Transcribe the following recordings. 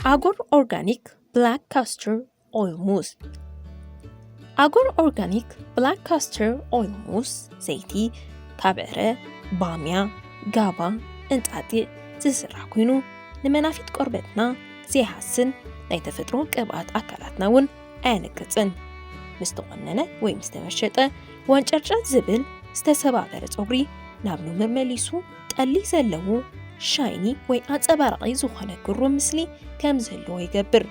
ኣጎር ኦርጋኒክ ብላክ ካስተር ኦይል ሙስ። ኣጎር ኦርጋኒክ ብላክ ካስተር ኦይል ሙስ ዘይቲ ካብ ዕረ፣ ባምያ፣ ጋባ፣ እንጣጢዕ ዝስራሕ ኮይኑ፣ ንመናፊት ቆርበትና ዘይሃስን ናይ ተፈጥሮ ቅብኣት ኣካላትና እውን ኣየንቅጽን። ምስ ተቖነነ ወይ ምስ ተመሸጠ፣ ወንጨርጨር ዝብል ዝተሰባበረ ጸጉሪ ናብ ኑመር መሊሱ፣ ጠሊ ዘለዎ፣ ሻይኒ ወይ ኣንጸባራቒ ዝኾነ ግሩም ምስሊ ከም ዝህልዎ ይገብር።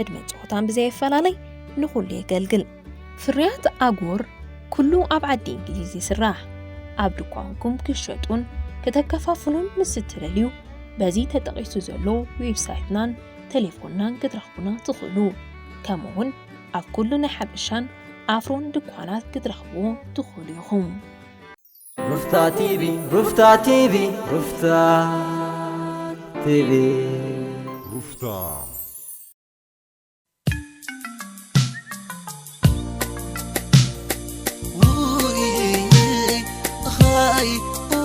ዕድመን ጾታን ብዘየፈላለይ ንኹሉ የገልግል። ፍርያት ኣጎር ኩሉ ኣብ ዓዲ እንግሊዝ ይስራሕ። ኣብ ድኳንኩም ክሸጡን ከተከፋፍሉን ምስ እትደልዩ፣ በዚ ተጠቒሱ ዘሎ ዌብሳይትናን ቴሌፎንናን ክትረኽቡና ትኽእሉ። ከምኡውን ኣብ ኩሉ ናይ ሓበሻን ኣፍሮን ድኳናት ክትረኽብዎ ትኽእሉ ኢኹም። ሩፍታ ቲቪ፣ ሩፍታ ቲቪ፣ ሩፍታ ቲቪ። ሩፍታ። ውይ፣ ኻይ፣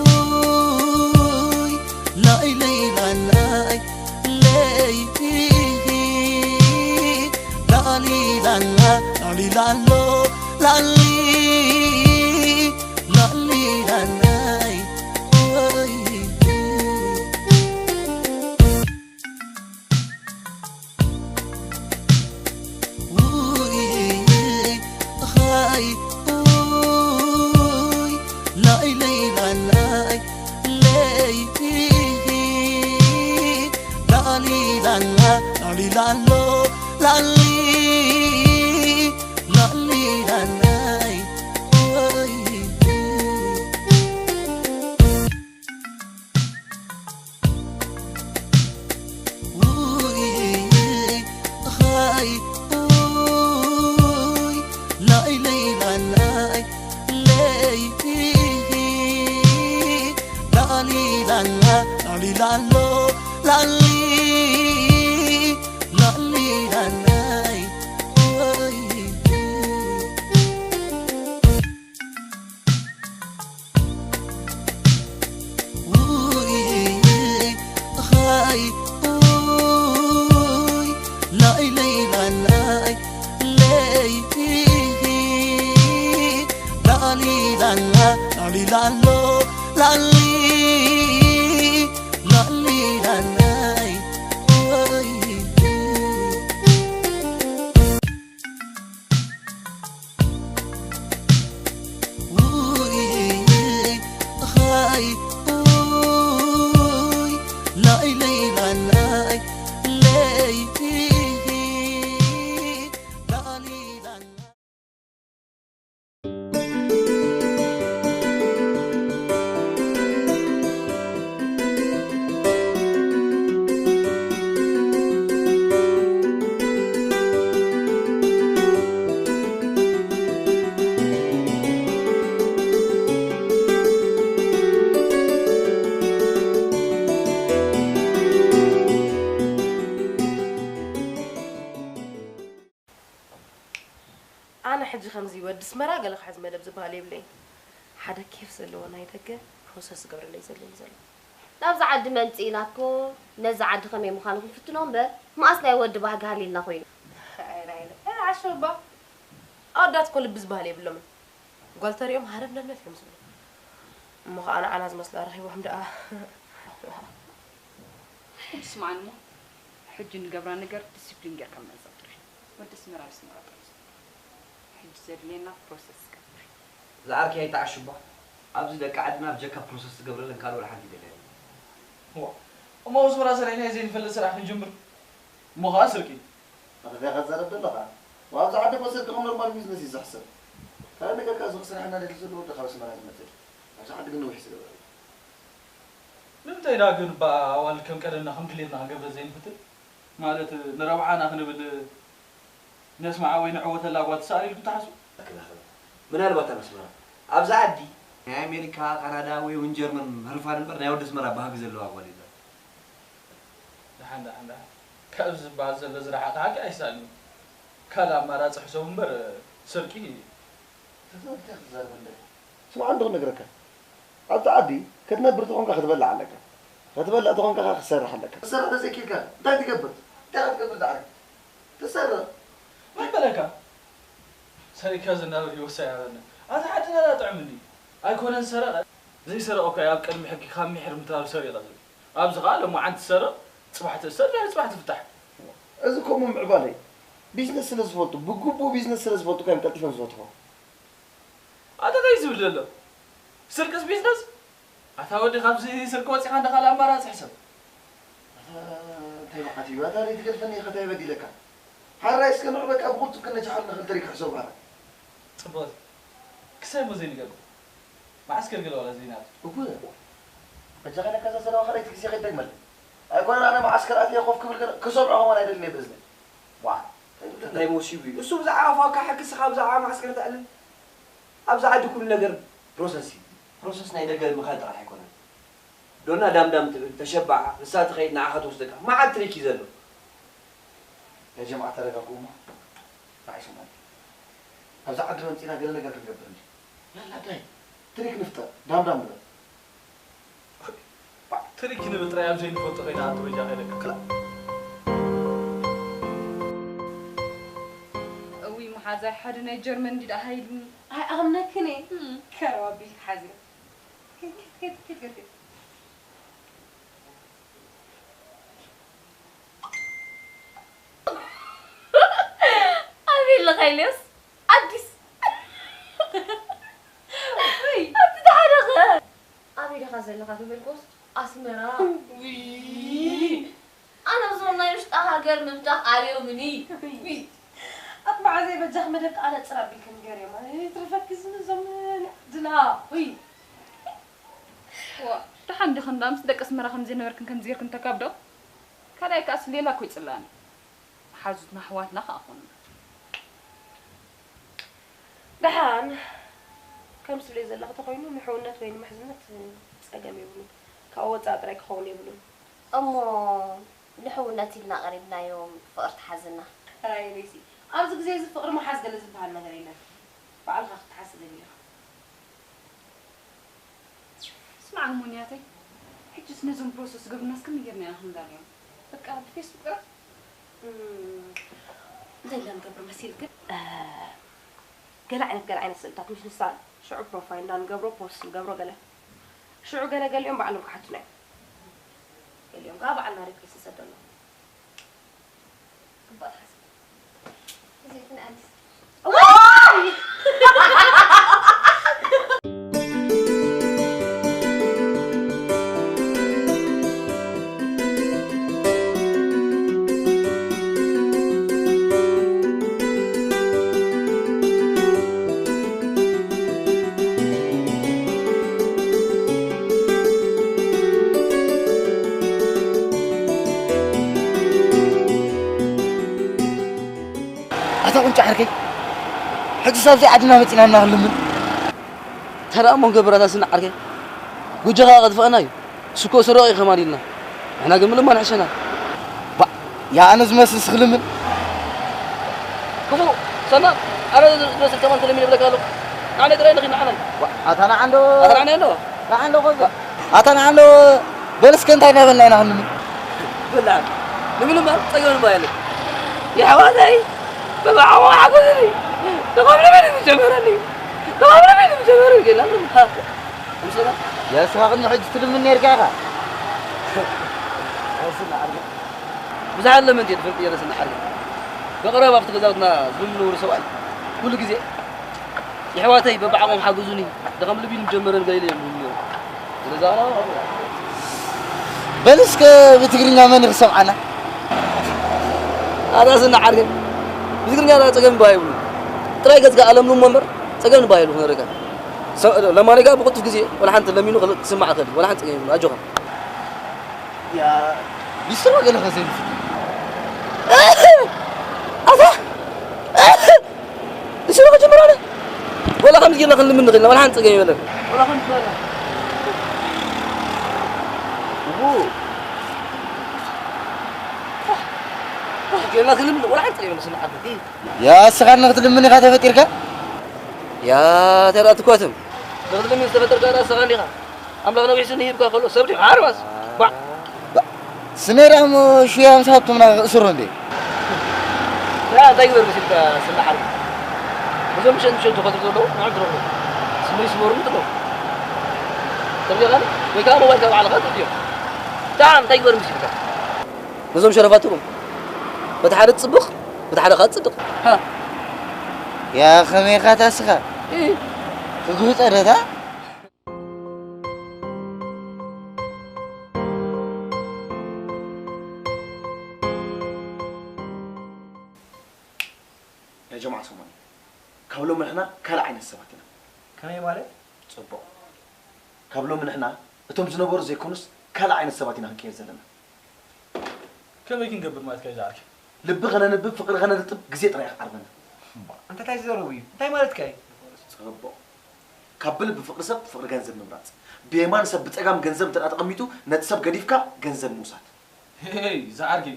ውይ፣ ላይለይ ላላይ፣ ለይ፣ ላሊ ላላ፣ ላሊ ላሎ፣ ላሊ፣ ላሊ ላላይ፣ ወይ። ውይ፣ ኻይ፣ ውይ፣ ላይለይ ላላይ፣ ለይ፣ ላሊ ላላ፣ ላሊ ላሎ፣ ላሊ፣ ላሊ ላላይ፣ ወይ። ውይ፣ ኻይ፣ ውይ፣ ላይለይ ላላይ፣ ለይ፣ ላሊ ላላ፣ ላሊ ላሎ፣ ላሊ፣ ላሊ ላላይ፣ ወይ። ውይ፣ ኻይ፣ ውይ፣ ላይለይ ላላይ፣ ለይ፣ ላሊ ላላ፣ ላሊ ላሎ፣ ላሊ፣ ላሊ ላላይ፣ ወይ። ውይ፣ ኻይ፣ ውይ፣ ላይለይ ላላይ፣ ለይ፣ ላሊ ላላ። ኣነ ሕጂ ከምዚ ወዲ ኣስመራ ገለ ክሕዝ መደብ ዝበሃል የብለይን። ሓደ ኬፍ ዘለዎ ናይ ደገ ፕሮሰስ ዝገብረለይ ዘሎ እዩ ዘሎ። ናብዛ ዓዲ መምፂእና እኮ ነዛ ዓዲ ከመይ ምዃኑ ክንፍትኖ እምበር፣ መኣስ ናይ ወዲ ባህጊ ሃልዩልና ኮይኑ? ኣይ፣ ናይ፣ ናይ፣ ኣይ፣ ዓሾ እባ። ኣወዳት እኮ ልቢ ዝበሃል የብሎምን። ጓል ተሪኦም ሃረፍ ለፍለፍ እዮም ዝብሉ። እሞ ኸዓ ንዓና ዝመስላ ረኺቦም ደኣ። ስማዕኒ እሞ፣ ሕጂ ንገብራ ነገር ዲሲፕሊን ጌርካ ምዕዛብ ጥራሕ። ወዲ ኣስመራ ኣብ ኣስመራ ጥራሕ እዩ ዝነብር። ሕጂ ዘድልየና ፕሮሰስ ክገብር። ዝዓርከይ ኣይትዓሽባ። ኣብዚ ደቂ ዓድና ብጀካ ፕሮሰስ ዝገብረለን ካልእ ወላ ሓንቲ ይደልያ የለን። እዋ፣ እሞ ኣብ ኣስመራ ሰሪሕና ዘይንፈልጥ ስራሕ ክንጅምር? እሞ ኸዓ ስርቂ። ኣታ እንታይ ኢኻ ትዛረብ ዘለኻ? ኣብዚ ዓዲ እኮ ስርቂ ከም ኖርማል ቢዝነስ እዩ ዝሕሰብ። ካልእ ነገር ከኣ እዚ ክሰርሕ እናደሊ ዘሎ ወዲ ካብ ኣስመራ ዝመጽእ ድዩ? ኣብዚ ዓዲ ግን ነዊሕ ዝገበረ እዩ። ንምንታይ ደኣ ግን ብኣዋልድ ከም ቀደምና ከም ድሌትና ክንገብረ ዘይንፍትን? ማለት ንረብሓና ክንብል ነስምዓ ወይ ንዕወተላ ጓል ትሰኣል ኢልኩም ትሓስቡ? ኣክላኸ ምናልባት ኣብ ኣስመራ፣ ኣብዛ ዓዲ ናይ ኣሜሪካ፣ ካናዳ ወይ እውን ጀርመን ህርፋን እምበር ናይ ወዲ ኣስመራ ባህጊ ዘለዋ ጓል የላን። ደሓን፣ ደሓን፣ ደሓን። ካብዚ ዝበሃል ዘሎ ዝረሓቐ ሓቂ ኣይሰኣልን እዩ። ካልእ ኣማራጺ ሕሰቡ እምበር፣ ስርቂ። እንታይ ትዛረብ እንደ? ስማዕ እንዶ ክነግረካ። ኣብዛ ዓዲ ክትነብር ተኾንካ ክትበልዕ ኣለካ። ክትበልዕ ተኾንካ ኸዓ ክትሰርሕ ኣለካ። ክትሰርሕ ተዘይኪኢልካ እንታይ ትገብር? እንታይ ክትገብር ዝዓርግ? ትሰርቕ። መን በለካ? ሰሪቕካ ዝናበር ህይወትስ ኣይሃበና። ኣታ ዓድና ዳ ጥዑም እንድዩ። ኣይኮነን ሰረቐ፣ ዘይሰረቐ እኮ ኣብ ቅድሚ ሕጊ ካብ ምሒር ምትራሩ ሰሪቐ ዝብል። ኣብዚ ኸኣ ሎማዓንቲ ትሰርቕ፣ ጽባሕ ትእሰር፣ ድሕሪ ጽባሕ ትፍታሕ። እዚ ከምኡ ምዕባለ እዩ። ቢዝነስ ስለ ዝፈልጡ፣ ብግቡእ ቢዝነስ ስለ ዝፈልጡ እኮ እዮም ቀልጢፎም ዝፈትሑ። ኣታ እንታይ ዝብል ዘሎ? ስርቅስ ቢዝነስ? ኣታ ወዲ፣ ካብዚ ስርቂ ወጺኻ እንዳ ካልእ ኣማራጺ ሕሰብ። ኣታ እንታይ መዓት እዩ? ኣታ ደይትገድፈኒ ኢኻ፣ እንታይ በዲለካ? ሓራይ እስከ ንዑ በቃ ብቕልጡፍ ክነጅሓሉ ንኽእል ትሪክ ሕሰብ ኣረ። ጽቡቕ። ክሳይ እሞ ዘይንገርኩ። መዓስከር ገለ ዋላ ዘይናቱ። እወ። በጃኻ ነካዛ ሰለዋ ካልኣይቲ ግዜ ከይትደግመለይ። ኣይኮነን ኣነ መዓስከር ኣትየ ኮፍ ክብል ገለ ክሰምዖ ከማን ኣይደልን እየ ብእዝነይ። ዋ። እንታይ መሲቡ እዩ? እሱ ብዛዕባ ፋካ ሕክስኻ ብዛዕባ መዓስከር ተዕልል? ኣብዚ ዓዲ ኩሉ ነገር ፕሮሰስ እዩ። ፕሮሰስ ናይ ደገ ምኻድ ጥራሕ ኣይኮነን። ዶና ዳምዳም ትብል፣ ተሸባዓ፣ ንሳ ትኸይድ ንዓኻ ትወስደካ። መዓት ትሪክ እዩ ዘሎ። ያ ጀምዓ ተረጋግኡ እሞ። ንዓይ ስምዑኒ። ኣብዚ ዓዲ መምጺእና ገለ ነገር ክንገብር እንዲ። ያላ ዳይ፣ ትሪክ ንፍጠር፣ ዳምዳም ንበል። ትሪክ ክንብል ጥራይ ኣብ ዘይንፈልጦ ከይና ኣንተ በጃ ከይደካ ክላ። እውይ መሓዛይ ሓደ ናይ ጀርመን እንዲ ደኣ ሃይልኒ። ኣይኣምነክን እየ። እም። ከረው ኣቢልኪ ሓዝዮ። ከይድ፣ ከይድ፣ ከይድ፣ ከይድ፣ ከይድ። ኣበይ ኣለኻ ኢልዮስ? ኣዲስ። ውይ። ኣቲ ደሓደኸ? ኣበይ ዲኻ ዘለኻ ተበልኩስ? ኣስመራ። ውይ። ኣነ እዞም ናይ ውሽጢ ሃገር ምብታኽ ኣብዮምኒ። ውይ። ኣቲ መዓዘይ በጃኺ መደብ ቃለ ጽር ኣቢልክን ገርዮም። ኣይትረፈኪ ዝም እዞም ንዓድና። ውይ። ዋ፣ ደሓን ዲኽን ደኣ ምስ ደቂ ኣስመራ ከምዚ ነበርክን ከምዚ ጌርክን ተካብዶ? ካልኣይ ከኣስ ሌላ እኮ ይጽላእኒ። መሓዙትና ኣሕዋትና ከኣ ኮኑ። ደሓን፣ ከም ትብለይ ዘለኺ ተኾይኑ ንሕውነት ወይ ንምሕዝነት ጸገም የብሉን። ካብኡ ወጻኢ ጥራይ ክኸውን የብሉን። እሞ ንሕውነት ኢልና ቀሪብናዮም ፍቕሪ ትሓዝና። ራይ ሬሲ፣ ኣብዚ ግዜ እዚ ፍቕሪ ምሓዝ ገለ ዝበሃል ነገር የለን። ባዕልኻ ክትሓስብ የድልየኻ። ስማዕ እሞ ንያተይ፣ ሕጅስ ነዞም ፕሮሰስ ዝገብሩናስ ከመይ ጌርና ኢና ክንዳልዮም? በቃ ብፌስቡክ ጥራሕ? እም፣ እንታይ ኢና ንገብር መሲልክን? እ፣ ገለ ዓይነት፣ ገለ ዓይነት ስእልታት ምስ ንሳ ሽዑ ፕሮፋይል እንዳንገብሮ ፖስት ንገብሮ ገለ። ሽዑ ገለ ገሊኦም ባዕሎም ክሓቱና እዮም። ገሊኦም ከኣ ባዕልና ሪኩዌስት ንሰደሎም። ግቡእ ኣተሓሳስባ። እዚ ይኹን ኣዲስ። እዋይ! ኣታ ቁንጫ ዓርከይ፣ ሕጂስ ኣብዚ ዓድና መጺና እና ክንልምን? እንታይ ደኣ እሞ ንገብር ኣታ ስኒ ዓርከይ? ጎጆኻ ከጥፍኣና እዩ። እሱ እኮ ሰረቕ እዩ ከማን ኢልና። ንሕና ግን ምልማን ሕሸና። ባእ፣ ያ ኣነ ዝመስልስ ክልምን? ክፉእ፣ ሰናም፣ ኣነ ዝመስል ከማን ክልምን ይብለካ ኣለኹ። ንዓናይ ጥራይ ንኺድ ንዓናይ። ዋ፣ ኣታ ንዓ እንዶ። ኣታ ንዓናይ እንዶ። ንዓ እንዶ ኸዚ። ኣታ ንዓ እንዶ። በል እስከ እንታይ እናበልና ኢና ክንልምን? በላዕ። ንምልማን ጸገም እባ የለን። የሕዋተይ፣ ብመዓሞ ሓግዙኒ። ንኸም ልምን እዩ ዝጀመረኒ። ንኸም ልምን እዩ ዝጀመረኒ። ገላ ምንም። ያ፣ ንስኻ ቅድሚ ሕጂ ትልምን ነይርካ ኢኻ። ኣስና ዓርከይ። ብዙሓት ለመንቲ እየ ትፈልጥ እየ፣ ኣስና ዓርከይ። ብቐረባ ኣብቲ ገዛውትና ዝልምኑ ዝነበሩ ሰብኣይ፣ ኩሉ ግዜ፣ "የሕዋተይ፣ በብዓቕሞም ሓግዙኒ፣ ድኸም ልቢ እዩ ዝጀመረኒ" ገለ ኢሎም ይብሉ ነይሮም። ስለዚ ኣነ፣ በል እስከ ብትግርኛ መን እዩ ክሰምዓና? ኣታ ኣስና ዓርከይ፣ ብትግርኛ ጸገም እባ የብሉን። ጥራይ ገጽካ ኣለምልሞ እምበር፣ ጸገም እባ የብሉን ክነግረካ። ሰ-፣ ለማኒ ከኣ ብቕልጡፍ ግዜ ወላ ሓንቲ ለሚኑ ክል-፣ ክስማዕ ይኽእል እዩ። ወላ ሓንቲ ጸገም የብሉን። ኣጆኻ። ያ፣ ሊስትሮ ገለ ኸ ዘይንፍት? ኣታ! ሊስትሮ ክጅምር ኣለ? ወላ ከምዚ ጌርና ክንልምን ንኽእል ኢና። ወላ ሓንቲ ጸገም የብለን። ወላ ከምዚ በላ። እዎ። ጌርና ክንልምን፣ ወላ ሓንቲ ጸገም የብለን። ስንዓት። ያ፣ እስኻ ንኽትልምን ኢኻ ተፈጢርካ? ያ፣ ተራ ትኳትም። ንኽትልምን ዝተፈጠርካ ደኣ እስኻ እንዲኻ። ኣምላኽ ነዊሕ ስኒ ሂብካ ከሎ ሰብ ዲኻ ዓርባስ? ባዕ! ባዕ! ስነይ ደኣ እሞ ሽያ ምስ ሃብቶምና ክእስሮ እንዴ? ያ እንታይ ግበር መሲልካ ስለ ዓርኩ። እዞም ምሸት ምሸት ዝኸዱ ዘለዉ ንዕድሮም። ስመይ ስመሩ ምጥሎ። ተብሊኻኒ ወይ ከዓ ሞባይል ካብ ዓለኻ ትድዮ። ደኣ እንታይ ግበር መሲልካ? ነዞም ሸረፋትኩም በቲ ሓደ ትጽብቕ፣ በቲ ሓደ ከዓ ትጽድቕ። ሃ። ያ ከመይ ኢኻ ታስኻ? እ። ትግህጸ ዶ እታ? ያ ጀማዓ ሰሞን፣ ካብ ሎሚ ንሕና ካልእ ዓይነት ሰባት ኢና። ከመይ ማለት? ጽቡቕ። ካብ ሎሚ ንሕና እቶም ዝነበሩ ዘይኮኑስ ካልእ ዓይነት ሰባት ኢና ክንቀየር ዘለና። ከመይ ክንገብር ማለት ከ ዝዓርከይ? ልቢ ከነንብብ፣ ፍቕሪ ከነርጥብ ግዜ ጥራይ ይዓርበና። እምባ፣ ኣንታ እንታይ ዝዘረቡ እዩ? እንታይ ማለትካ እዩ? ጽቡቕ። ካብ ብልቢ ፍቕሪ ሰብ ፍቕሪ ገንዘብ ምምራጽ። ብየማን ሰብ ብጸጋም ገንዘብ እንተ ደኣ ተቐሚጡ፣ ነቲ ሰብ ገዲፍካ ገንዘብ ምውሳድ። ሄይ፣ ዝዓርከይ።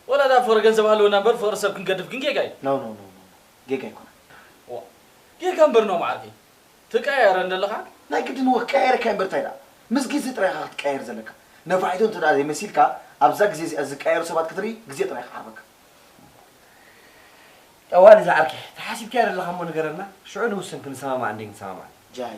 ወላ ደኣ ፍቕሪ ገንዘብ ሃለወና እምበር ፍቕሪ ሰብ ክንገድፍ ግን ጌጋ እዩ። ኖ፣ ኖ፣ ኖ፣ ኖ። ጌጋ ኣይኮነን። ዋ፣ ጌጋ እምበር ነው መዓርከይ። ትቀያየረ እንደለኻ? ናይ ግድን እወ ክቀያየረካ እምበር እንታይ ደኣ? ምስ ግዜ ጥራይ ኢኻ ክትቀያየር ዘለካ። ነፋሒቶ እንተ ደኣ ዘይመሲልካ፣ ኣብዛ ግዜ እዚኣ ዝቀያየሩ ሰባት ክትርኢ ግዜ ጥራይ ክዓርበካ። ጠዋሊ ዝዓርከይ፣ ተሓሲብካዮ ዘለኻ እሞ ንገረና፣ ሽዑ ንውስን ክንሰማማዕ እንድዩ ክንሰማማዕ። ጃሂ።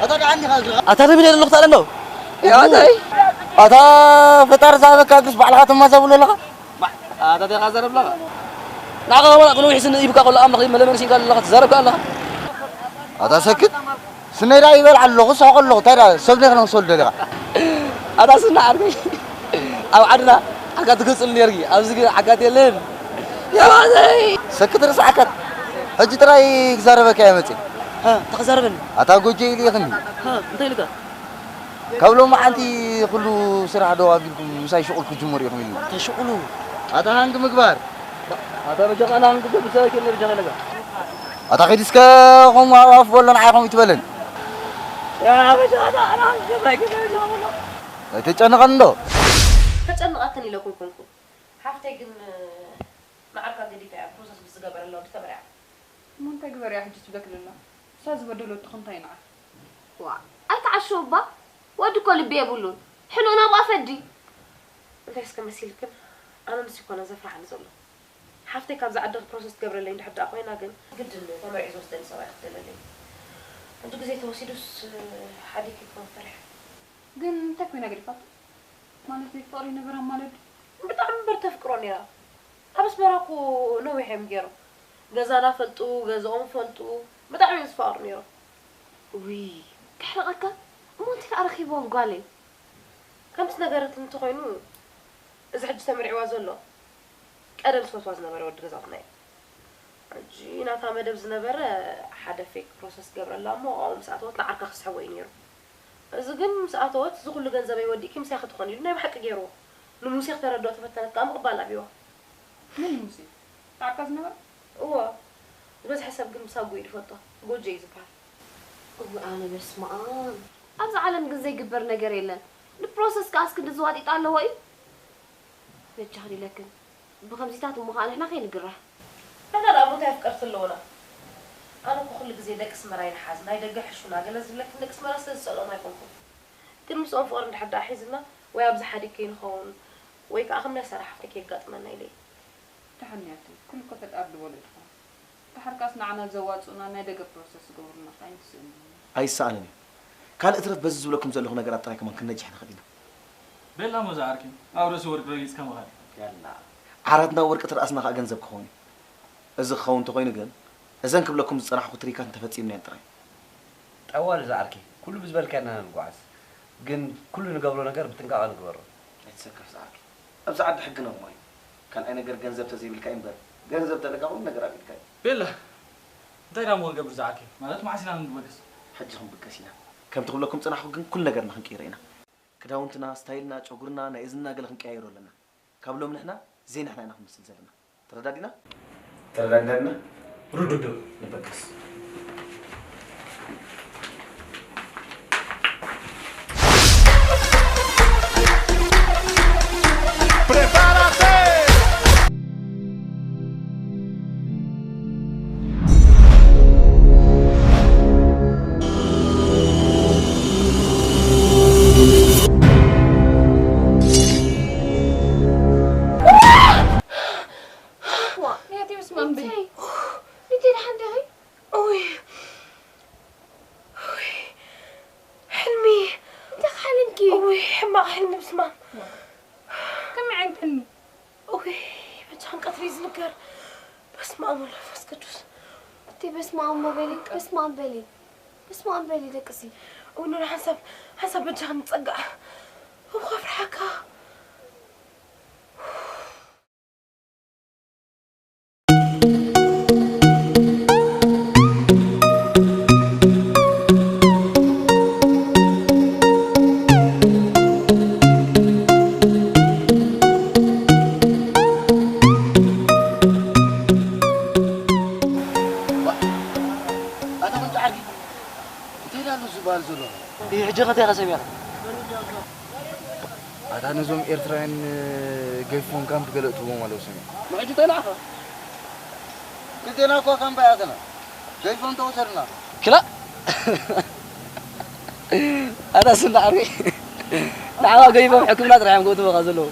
ኣታ ደሓን ዲኻ እግርኻ? ኣታ ደቢለ ኣለኹ ታለ እንዶ። ያው ኣታይ? ኣታ ፈጣሪ ዝሃበካ እግርስ ባዕልኻ ትማዛብሎ ኣለኻ? ኣታ ዲኻ ዘረብ ኣለኻ? ንዓኻ ከማን ክንውሕ ስኒ ሂብካ ከሎ ኣምላኽ መለመኒ ሲንካ ኣለኻ ትዛረብ ከኣ ኣለኻ። ኣታ ሰክት። ስነይ ደኣ ይበልዓ ኣለኹ፣ ስሕቕ ኣለኹ። እንታይ ደኣ ሰብ ዲኻ ክመስል ደሊኻ? ኣታ ስና ዓርከይ። ኣብ ዓድና ዓካት ትገጽሉ ነይርኪ፣ ኣብዚ ግን ዓካት የለን። የባሰይ! ሰክት ርእሲ ዓካት። ሕጂ ጥራይ ክዛረበካ እየ መጽየ። ሃ፣ እንታይ ክዛረበኒ? ኣታ ጎጆ ኢሉ ኢኽኒ። ሃ፣ እንታይ ኢልካ? ካብ ሎማዓንቲ ኩሉ ስራሕ ደው ኣቢልኩም ምሳይ ሽቑል ክጅምሩ ኢኹም ኢሉና። እንታይ ሽቑሉ? ኣታ ሃንግ ምግባር። ኣታ በጃኻ ንሃንግ ገብር ሰብ ኣይኮነ በጃኻ ኢለካ። ኣታ ኸይድ እስከ ከምኡ ኣፍ በሎ ንዓይ ከምኡ ይትበለኒ። ያ በጃኻ ንሃንግ ገብር ኣይኮነ በጃኻ በሎ። ኣይተጨንቐኒ እንዶ። ከጨንቐክን ኢለ እኮ ኣይኮንኩን። ሓፍተይ ግን ንዓርካ ገዲፋ እያ ፕሮሰስ ምስ ዝገበረላ ወዲ ተመርዓ። እሞ እንታይ ግበር እያ ሕጂ ትብለኪ ዘላ? እሳ ዝበደለቶ እንታይ ንዓ? ዋእ፣ ኣይትዓሽው እባ። ወዲ እኮ ልቢ የብሉን። ሕልኡ ናብኣ ፈዲ። እንታይ እስከ መሲልክን? ኣነ ንሱ ይኮነ ዘፍርሓኒ ዘሎ። ሓፍተይ ካብዛ ዓዲ ፕሮሰስ ትገብረለይ እንድሕር ደኣ ኮይና ግን ግድን ተመርዒ ዝወስደኒ ሰብኣይ ክትደለለይ። ሕጂ ግዜ ተወሲዱስ ሓዲግ ክኸውን ፈሪሐ። ግን እንታይ ኮይና ገዲፋቶ? ማለት ፍቕሪ ነበራ ማለት ድዩ? ብጣዕሚ እምበር ተፍቅሮ ነይራ። ኣብ ኣስመራ እኮ ነዊሕ እዮም ገይሮም። ገዛና ፈልጡ፣ ገዛኦም ፈልጡ። ብጣዕሚ እዮም ዝፋቐሩ ነይሮም። ውይ፣ ከሕርቐካ። እሞ እንታይ ደኣ ረኺብዎም ጓለይ? ከምቲ ነገረትኒ እንተኾይኑ፣ እዚ ሕጂ ተመርዒዋ ዘሎ፣ ቀደም ዝፈትዋ ዝነበረ ወዲ ገዛውትና እዩ። ሕጂ ናታ መደብ ዝነበረ ሓደ ፌክ ፕሮሰስ ትገብረላ እሞ፣ ኣብኡ ምስ ኣተወት ንዓርካ ክስሕቦ እዩ ነይሩ። እዚ ግን ምስ ኣተወት፣ "እዚ ኩሉ ገንዘበይ ወዲእኪ ምሳይ ክትኾኒ?" ኢሉ ናይ ብሓቂ ገይርዎ። ንሙሴ ክተረድኦ ተፈተነት ከኣ ምቕባል ኣብይዋ። መን ሙሴ? እቲ ዓርካ ዝነበረ? እወ። ዝበዝሐ ሰብ ግን ምስ ኣቦኡ እዩ ዝፈልጦ። ጎጆ እዩ ዝበሃል። እወ ኣነ በስመኣብ። ኣብዚ ዓለም ግን ዘይግበር ነገር የለን። ንፕሮሰስ ከኣ እስክንድዚ ዋጢጣ ኣለዎ እዩ። በጃኽን ኢለክን። ብኸምዚታት እሞ ኸኣ ንሕና ከይንግራህ። ንሕና ደኣ እሞ እንታይ ኣፍቀርቲ ኣለዉና? ኣነ እኮ ኩሉ ግዜ ደቂ ኣስመራ ይንሓዝ፣ ናይ ደገ ሕሹና ገለ ዝብለክን ደቂ ኣስመራ ስለ ዝጸልኦም ኣይኮንኩን። ግን ምስኦም ፍቕሪ እንድሕር ደኣ ሒዝና ወይ ኣብዚ ሓዲግ ከይንኸውን ወይ ከኣ ከም ናይ ሳራ ሓፍተይ ከየጋጥመና ኢለ እየ። ተሓንያተይ፣ ኩሉ እኮ ፈጣሪ ድበሎ ይኾን። ደሓርካስ ንዓና ዘዋጽኡና ናይ ደገ ፕሮሰስ ዝገብሩልና ከኣ ኣይንስእን። ኣይሰኣንን እዩ። ካልእ ትረፍ በዚ ዝብለኩም ዘለኹ ነገራት ጥራይ ከማን ክንነጅሕ ንኽእል ኢና። ቤላ እሞ ዝዓርከይ፣ ኣብ ርእሲ ወርቂ ረጊጽካ ምኻድ። ያላ። ዓራት ናብ ወርቂ ትርኣስና ከኣ ገንዘብ ክኸውን እዩ። እዚ ክኸውን እንተኾይኑ ግን፣ እዘን ክብለኩም ዝጸናሕኩ ትሪካት እንተፈጺምናየን ጥራይ። ጠዋሊ ዝዓርከይ፣ ኩሉ ብዝበልካዮ ኢና ንጓዓዝ። ግን ኩሉ ንገብሮ ነገር ብጥንቃቐ ንግበሮ። ኣይትሰከፍ ዝዓርከይ። ኣብዚ ዓዲ ሕጊ ነውማይ እዩ። ካልኣይ ነገር ገንዘብ ተዘይብልካ እዩ እምበር፣ ገንዘብ ተለካ ኩሉ ነገር ኣብ ኢድካ እዩ። ቤላ፣ እንታይ ደኣ እሞ ክንገብር ዝዓርከይ? ማለት መዓስ ኢና ክንበገስ? ሕጂ ክንብገስ ኢና። ከምቲ ክብለኩም ዝጸናሕኩ ግን ኩሉ ነገርና ክንቅይሮ ኢና። ክዳውንትና፣ ስታይልና፣ ጨጉርና፣ ናይ እዝንና ገለ ክንቀያይሮ ኣለና። ካብ ሎሚ ንሕና ዘይንሕና ኢና ክንመስል ዘለና። ተረዳዲና? ተረዳዲና? ርዱእ። ንበገስ። ሕማቕ ሕልሚ ብስማም። ከመይ ዓይነት ሕልሚ? እውይ፣ በጃኽን ቀትሪ እዩ ዝንገር። በስመ ኣብ ወወልድ ወመንፈስ ቅዱስ። እቲ በስመ ኣብ እሞ በሊ፣ በስመ ኣብ በሊ። በስመ ኣብ በሊ ደቅሲ። እውይ፣ ኖኖ ሓንሳብ፣ ሓንሳብ በጃኽን ንጸጋዕ። እው ከፍርሓካ። ኣታ ቁንጫ ዓርኪ፣ እንታይ ኢላ ኣሎ ዝበሃል ዘሎ? ይህ ሕጂ ኸ እንታይ ኢኻ ሰሚዕካ? ኣታ ነዞም ኤርትራውያን ገይፎም ካምፕ ገለ እትዎም ኣለዉ ሰሚዐ። ንሕጂ እንታይ ንዓኻ? ክልቴና እኮ ካምፕ ኣይኣተና። ገይፎም ተወሰድና። ክላ ኣታ ስንዳ ዓርኪ፣ ንዓኻ ገይፎም ሕክምና ጥራሕ እዮም ክእትወኻ ዘለዉ።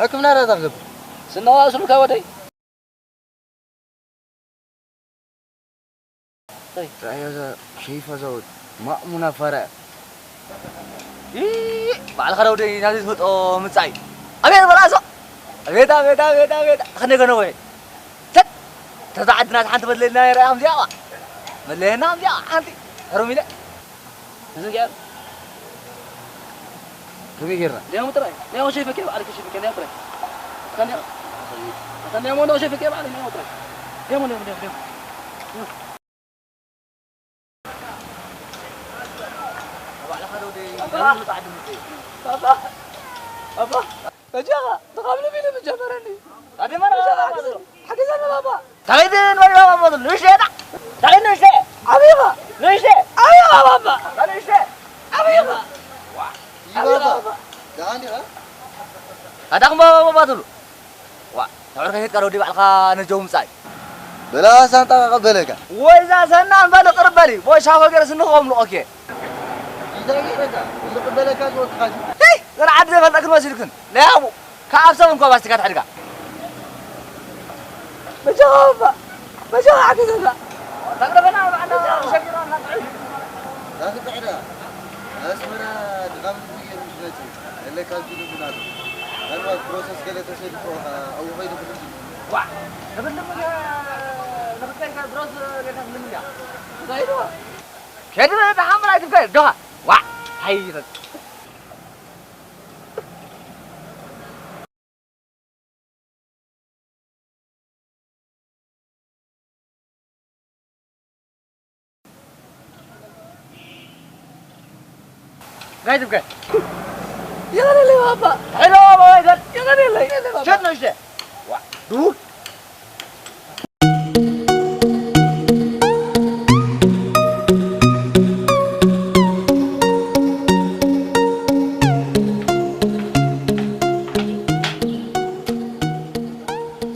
ሕክምና ዳታ ክገብር? ስንዳ ስሉካ ወደይ። ራእያ እዛ ሸይፋ እዛ ወድ ማእሙና ፋራ እያ። ይእ፣ ባዕልኻ ዶ ወደይ ናዘይ ትፈልጦ ምጻእ እዩ። ኣቤት በላሶ። ኣቤት፣ ኣቤት፣ ኣቤት፣ ኣቤት። ተኸነ ገነ ወይ። ሰጥ። ተዛ ዓድና ሓንቲ መድለየና ይረኣ ከምዚኣ ዋ። መድለየና ከምዚኣ ሓንቲ። ሕሩም ኢለ። ተዘንጊዐ። ከመይ ጌርና? ሊያሙ ጥራይ። ሊያሙ ሸይፈኬ በዓል ሸይፈኬ ሊያሙ ጥራይ። ከንያ። ከንያ ሞንዶ ሸይፈኬ በዓል ሊያሙ ጥራይ። ሊያሙ፣ ሊያሙ፣ ሊያሙ፣ ሊያሙ። ባባ! ባባ! በጃኻ፣ ተኻብሎ ቢሉ ምጀመረኒ። ኣደመራ! በጃኻ፣ ሓግዘኒ፣ ሓግዘኒ ባባ! ታይድን ወይ ባባ ሞት ንሽተ ዳ። ታይድን ንሽተ። ኣቢኻ። ንሽተ። ኣቢኻ ባባ። ንሽተ። ኣቢኻ። ይባባ። ደሓን ዲኻ? ኣዳኹም ባባ ባባ ትብሉ። ዋ፣ ተዕርፈ ሄድካ ዶ ባዕልኻ ነጀው ምጻይ? በላ ሳንጣ ቀበለካ። ወይ እዛ ሰና እምባ ንቕርበሊ። ወይ ሻፎ ገይረ ስንኾም ልኦኬ። እንታይ ገይረካ? ንቕበለካ ዝወጥኻሲ። ሄይ፣ ዘን ዓዲ ዘይፈልጠክን መሲልክን። ለያቡ። ካብ ሰብ እንኳ ባስቲካ ትሕድጋ። በጃኻ ባባ፣ በጃኻ ሓግዘና። ተቕርበና ባዕልና ተሸጊርና እናጥዕም። ዳኺ ጥዕዳ። ኣስመራ ድኻም ልቡ ገይሩ ምስ መጽእ፣ እለ ካብዚ ልቡ ናቱ። ምናልባት ፕሮሰስ ገለ ተሰሊጥዎ ኸዓ ኣብኡ ኸይዱ ክልምድ። ዋዕ! ክልምድ፣ ንኽልተ ኢልካ ፕሮሰስ ጌርካ ክልምድ እያ። እንታይ ኢልዋ? ከድበ ደሓን ምራይ ትብከ፣ ዶኻ። ዋዕ! ሃይ ይበል። ጋይ ትብከ። ይቕረለይ ባባ። ሄሎ ባባ፣ ይቕረ-፣ ይቕረለይ። ሸት ነው እሺ። ዋ፣ ዱር።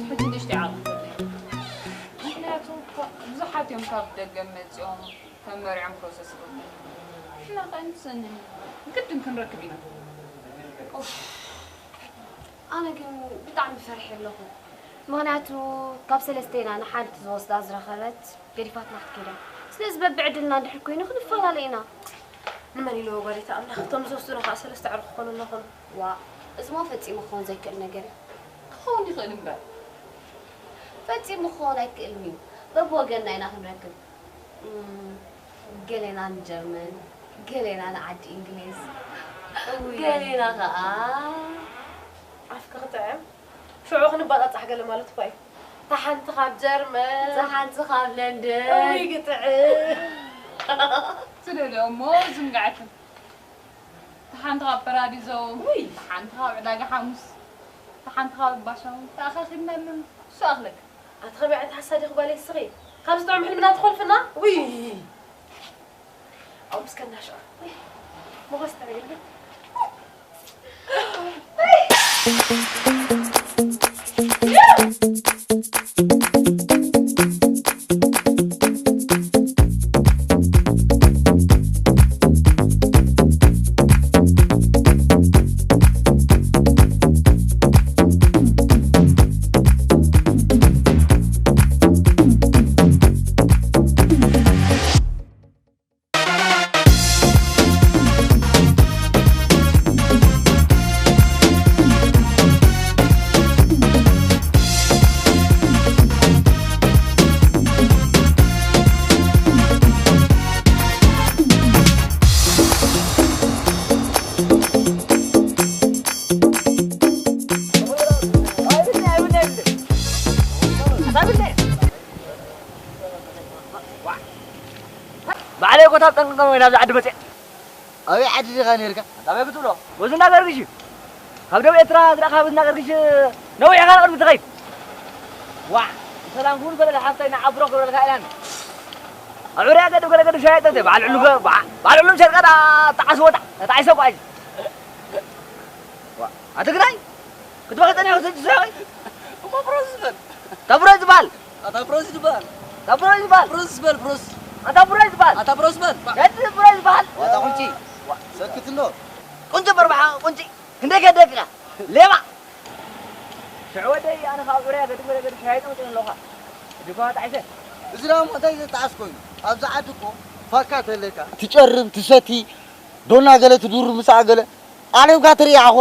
ሕጂ ንእሽተይ ዓቕሊ ዘለኒ። ምኽንያቱ እኮ ብዙሓት እዮም ካብ ደገ መጺኦም ተመሪዖም ፕሮሰስ ይገብሩ። ንሕና ከ ንሰንኒ ግድን ክንረክብ ኢና። ኡፍ፣ ኣነ ግን ብጣዕሚ ፈሪሐ ኣለኹ። ምኽንያቱ ካብ ሰለስቴና ንሓንቲ ዝወስዳ ዝረኸበት ገዲፋትና ክትከይዳ። ስለዚ በብዕድልና እንድሕር ኮይኑ ክንፈላለ ኢና። ንመን ኢልዎ ጓሌታ ኣምላኽ፣ እቶም ዝወስዱና ኸዓ ሰለስተ ዕርኹ ክኾኑና ኾኑ። ዋእ፣ እዚማ ፈጺሙ ክኸውን ዘይክእል ነገር እዩ። ክኸውን ይኽእል እምበር። ፈጺሙ ክኸውን ኣይክእልን እዩ። በብወገንና ኢና ክንረክብ። እም፣ ገሌና ንጀርመን፣ ገሌና ንዓዲ እንግሊዝ፣ እውይ። ገሌና ኸዓ ኣፍኪ ክጥዕም። ሽዑ ክንባጻጻሕ ገለ ማለት እኳ እዩ። እታ ሓንቲ ካብ ጀርመን። እታ ሓንቲ ካብ ለንደን። እውይ ግጥዕም። ትደልዮ እሞ ዝንጋዕክን። እታ ሓንቲ ካብ ፓራዲዞ። ውይ። እታ ሓንቲ ካብ ዕዳጋ ሓሙስ። እታ ሓንቲ ካብ ባሻው። ተኣኻኺብና ኣለና። እሱ ኣኽለክ። ኣቲ ከመይ ዓይነት ሓሳድ ኢኺ ጓለይ እስኺ? ካብ ዝጥዕም ሕልምና ትኾልፍና? ውይ። ኣብኡ ምስ ከናሽዖ። ሞኸስ ተረግልግል። እታ ጠንቅቀ ወይ ናብዚ ዓዲ መፅእ። ኣበይ ዓዲ ዲኻ ነርካ? ኣበይ ክትብሎ? በዚ እናገርግሽ እዩ። ካብ ደቡብ ኤርትራ ዝረእኻ በዚ እናገርግሽ ነዊሕ ኢኻ ንቕድሚ ትኸይድ። ዋዕ፣ ሰላም ኩሉ ገለ ሓፍታይ ንዓብሮ ክብለልካ ኢላኒ። ኣብ ዕርያ ገድብ ገለ ገድብ ሻየጠ በዓል ዕሉ ገ-፣ በዓ-፣ በዓል ዕሉም ሸርቀ ዳ-፣ ተዓስቦ ታ-፣ ተዓይሰ ጓዕሽ። ዋዕ፣ ኣትግራይ ክትበኺ ጸኒሑ ስጅ ስራቂ። እሞ ፕሮስ ዝበል። ታብሮ ዝበሃል። ኣታ ፕሮስ ዝበሃል። ታብሮ ዝበሃል። ፕሮስ ዝበል፣ ፕሮስ። ኣታ ብሮ ዝበሃል። ኣታ ፕሮስ በል። የት ብሮ ዝበሃል። ዋታ ቁንጪ። ሰክት እንዶ። ቁንጪ በርባሓ፣ ቁንጪ። ክንደይ ከደቅኻ? ሌባ። ሽዑ ወደይ ኣነ ካብ ዑርያ ገድም ገለ ገድም ሻሂ ጠምጥም ኣለኻ። ድኳ ጣዕሰ። እዚ ደኣ እሞ እንታይ ዘጣዕስ ኮይኑ? ኣብዚ ዓዲ እኮ ፋካ ተለካ። ትጨርም፣ ትሰቲ፣ ዶና ገለ ትዱር ምሳኣ ገለ። ኣነ እኳ ትርኢ ኣኾ።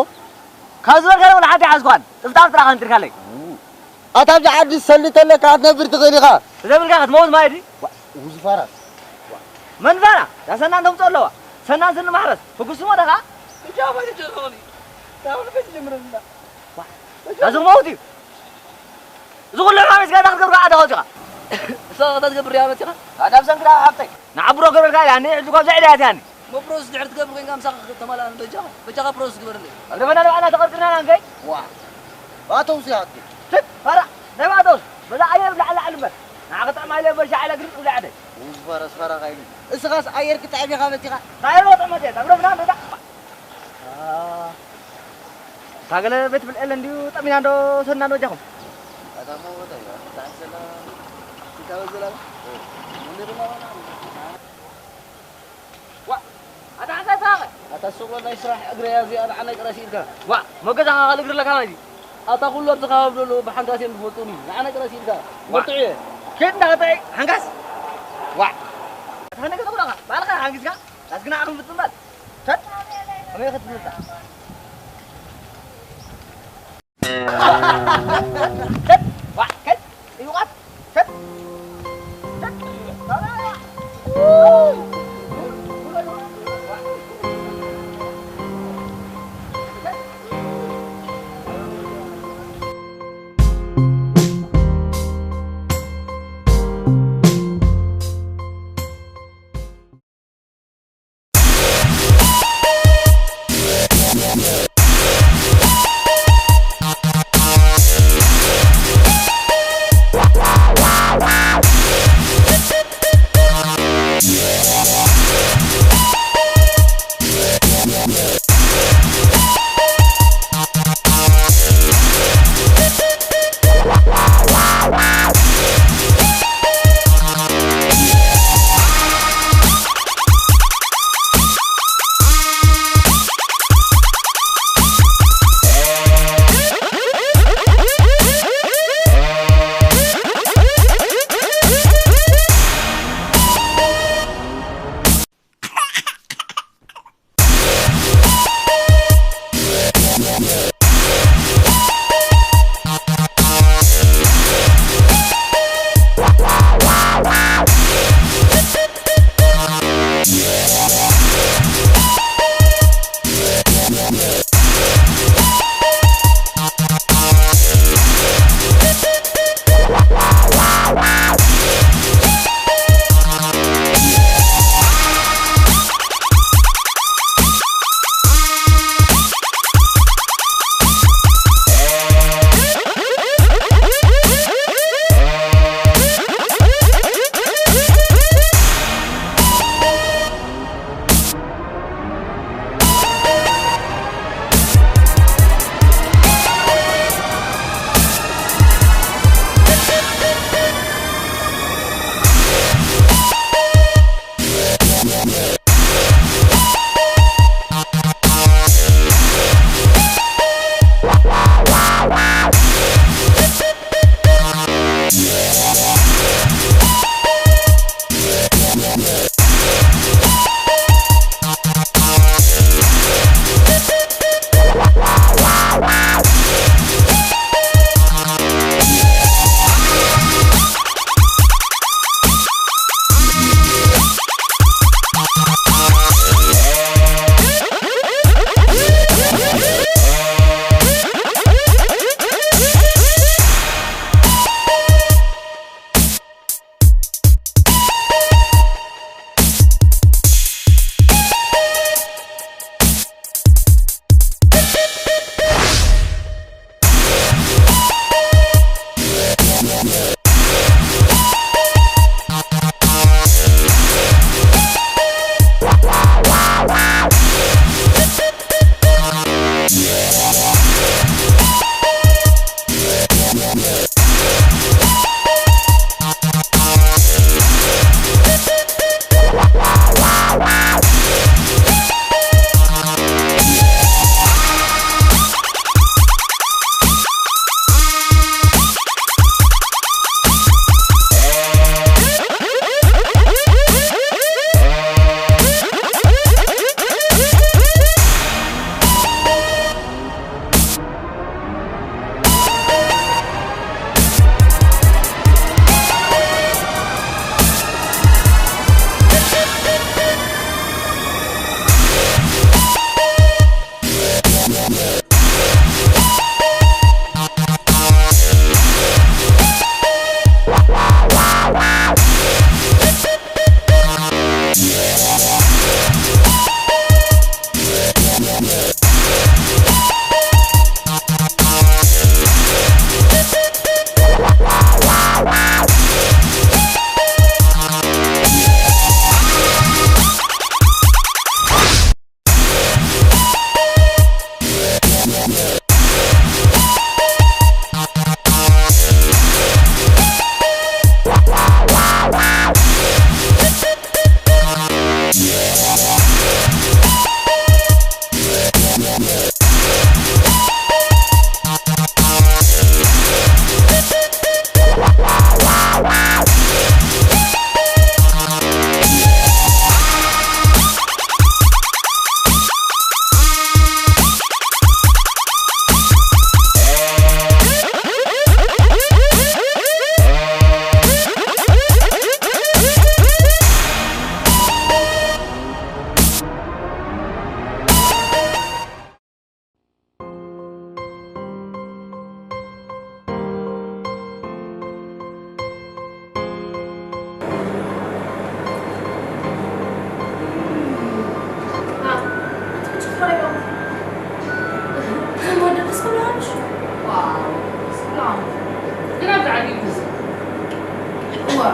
ካብ ዝበልካ እውን ሓንቲ ሓዝኳን። ጥፍጣፍ ጥራኻ ኣንጢርካለይ። ኣታ ኣብዚ ዓዲ ሰሊ ተለካ ክትነብር ትኽእል ኢኻ። ተዘይብልካ ክትመውት ማለት ድዩ? ዋ፣ ውዝፋራስ። መን ፋራ? እዛ ሰናን ተምፅኦ ኣለዋ። ሰናን ስኒ ማሕረስ። ፍጉስ ሞ ደኻ? እጃ ባይ ጀርኾኒ። ታውን ቤት ጀምረና። ዋ፣ እዚ ክመውት እዩ። እዚ ኩሉ ዕማም ስጋታ ክትገብር ከዓ ኣዳኸው ዲኻ? እሳ ከታ ትገብር እያ መፂኻ? ኣዳም ሰንግዳ ሓብተይ። ንዓብሮ ክብረልካ ኢላ፣ እኔ ሕጂ እኳ ብዛ ዕዳ እያ ትያኒ። እሞ ፕሮስ ድሕር ትገብር ኮይንካ ምሳኻ ተማልኣኒ በጃኻ። በጃኻ ፕሮስ ግበርለይ። ኣብ ደበና ንባዕልና ተቐርቅርና ኢና እንከይ። ዋ። ባተውስ ይሃትክ። ትት፣ ፋራ፣ ናይ ባተውስ። በዛ ኣየር ብላዕሊ ላዕሊ እምበር። ንዓ ክጥዕማ ኢለ በሻ ኢለ ግርም ብላ ዓደይ። ውዝ ፋራስ ፋራ ካይሉ። እስኻስ ኣየር ክጥዕም ኢኻ መፂኻ? እንታይ ኢለ ጥዕመት እየ? ኣብ ደበና ንዳ። አ፣ እታ ገለ ቤት ብልዒ የለን ድዩ? ጠሚና እንዶ ሰና እንዶ በጃኹም። ኣታ እሞ ወደ፣ ኣታ ሰላ፣ ሲታ ወዘላ። እ። ወንድርና ዋና። ዋ፣ ኣታ ሓንሳብ ተባኸ። ኣታ ሱቕ በል ናይ ስራሕ እግረያ እዚኣ ንዓናይ ጥራይ ስኢንካ። ዋ፣ መገዛኻ ካልእ እግሪ ኣለካ ማለት እዩ። ኣታ ኩሉ ኣብዚ ከባቢ ዘሎ ብሓንጋስ እዮም ዝፈልጡኒ። ንዓናይ ጥራይ ስኢንካ። ዋ። መርትዑ እየ። ከይድ እንዳኸጠዐ ሓንጋስ። ዋ። ኣታ ከነገ ተጉዳኻ፣ ባዕልኻ ሓንጊስካ፣ ዳስግና ዓኹም ብትምባል። ተት፣ ከመይ ክትብል? ተት፣ ዋ፣ ከት፣ ይዋት፣ ተት፣ ተት፣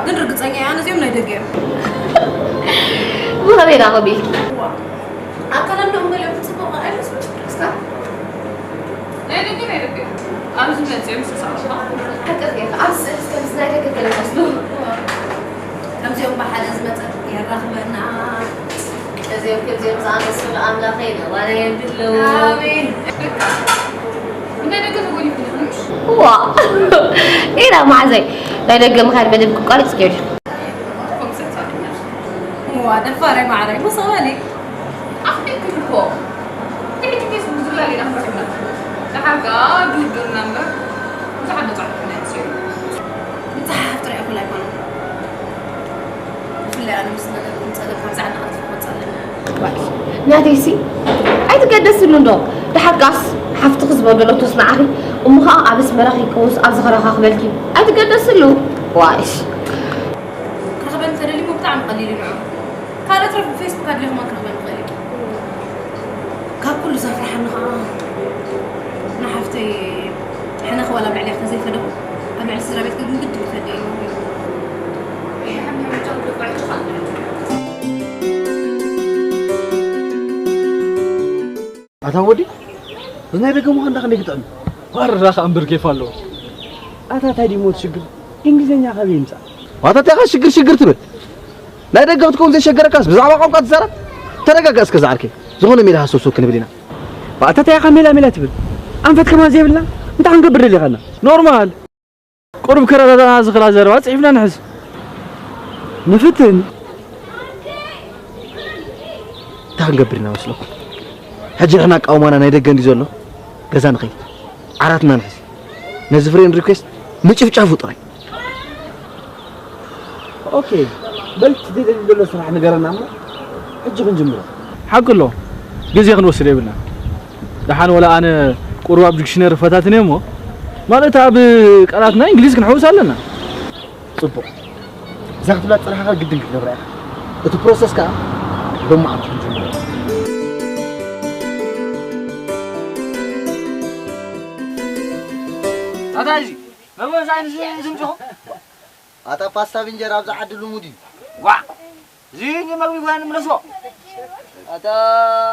ግን ርግጸኛ እየ፣ ኣነ እዚኦም ናይ ደገ እዮም። ብኸመይ ኢና ከምኡ ኢልኪ? ኣካላም ደሞ ገሊኦም ክጽብቑ ኣይመስሉን? እስካ ናይ ደገ፣ ናይ ደገ። ኣብዚ መጺኦም ዝሰሳቑ። ሓቂ ዲኻ? ኣብዚ ስእሊ እስከ ምስ ናይ ደገ ገለ ይመስሉ። ከምዚኦም ብሓደ ዝመጸ የራኽበና። እዚኦም ከምዚኦም ዝኣመሰሉ ኣምላኸይ ነዋና የብሎም። ኣሜን። ናይ ደገ ተጎዲፉ ይኾንሽ? ዋ። ኢና መዓዘይ ናይ ደገ ምኻድ መደብ ክቋረጽ ገይሩ። ዋ፣ ደፋር ማዕረይ፣ ምሳዋሊ። ኣኽቢርክን እኮ። ትሕቲ ፌስቡክ ዝላ ሌላ ክረኽብና። ደሓር ከኣ ዱር ዱርና እምበር ብዙሓት በጻሕቲ ናይ ኣንስትዮ። ምጽሓፍ ጥራይ እኹል ኣይኮነን። ብፍላይ ኣነ ምስ ነገር ጸገም ካብ ዛዕባ ቀልጢፈ ክወጽእ ኣለኒ። ዋይ፣ ናተይሲ ኣይትገደስሉ እንዶ። ደሓር ከኣስ ሓፍትኺ ዝበደለቶስ ንዓኺ፣ እሞ ኸኣ ኣብ ኣስመራ ከይከውንስ ኣብዚ ከረኻኽበልኪ። ኣይትገደስሉ። ዋይሽ። ክረኽበኒ ተደሊኹ ብጣዕሚ ቀሊል እዩ ንዑ። ካልእ ትረፍ ብፌስቡክ ኣድሊኹማ ክረኽበኒ ይኽእል እዩ። ካብ ኩሉ ዘፍርሓኒ ኸዓ ንሓፍተይ ሕነ ክዋላ ኣብ ልዕሊኣ ተዘይፈደኹ ኣብ ልዕሊ ስድራ ቤት ግን ግድን ይፈደ እዩ። ኣታ ወዲ፣ እዚ ናይ ደገ ምዃን ዳኣ ክንደይ ክጥዕም? ዋራ ከኣ እምበር ኬፍ ኣለዎ። ኣታ ታይ ድዩ ሞት ሽግር? እንግሊዝኛ ካበይ ይምጻእ? ዋታ ታይ ኢኻ ሽግር ሽግር ትብል? ናይ ደገ ክትከውን ዘይሸገረካስ ብዛዕባ ቋንቋ ትዛረብ? ተረጋጋ እስከ ዝዓርከይ። ዝኾነ ሜላ ሃሰውሰው ክንብል ኢና። ዋታ ታይ ኢኻ ሜላ ሜላ ትብል? ኣንፈት ከማን ዘይብልና እንታይ ክንገብር ደሊኻና? ኖርማል። ቁሩብ ከረዳድኣና ዝኽእላ ዘረባ ጽሒፍና ንሕዝ። ንፍትን። እንታይ ክንገብር ኢና መስለኩም? ሕጂ ንሕና ኣቃውማና ናይ ደገ እንድዩ ዘሎ፣ ገዛ ንኸይድ። ዓራትና ንሕዝ። ነዚ ፍሬንድ ሪኩዌስት ምጭፍጫፉ ጥራይ። ኦኬ፣ በል እቲ ደልዩ ዘሎ ስራሕ ንገረና እሞ፣ ሕጂ ክንጅምሮ። ሓቂ ኣሎ፣ ግዜ ክንወስድ የብልና። ደሓን ወላ ኣነ ቁሩብ ኣብ ዲክሽነሪ ፈታትን እየ እሞ፣ ማለት ኣብ ቃላትና እንግሊዝ ክንሕውስ ኣለና። ጽቡቕ። እዛ ክትብላ ዝጸናሕካ ግድን ክትገብራ ኢኻ። እቲ ፕሮሰስ ከኣ ሎሚ ዓርቢ ክንጅምሮ። ኣታ እዚ መግቢ ምሳይ ንስ-፣ ንስምጭኹም? ኣታ ፓስታ ብእንጀራ ኣብዚ ዓዲ ልሙድ እዩ። ዋዕ! እዚ ንመግቢ ይኮነኒ ምለስዎ። ኣታ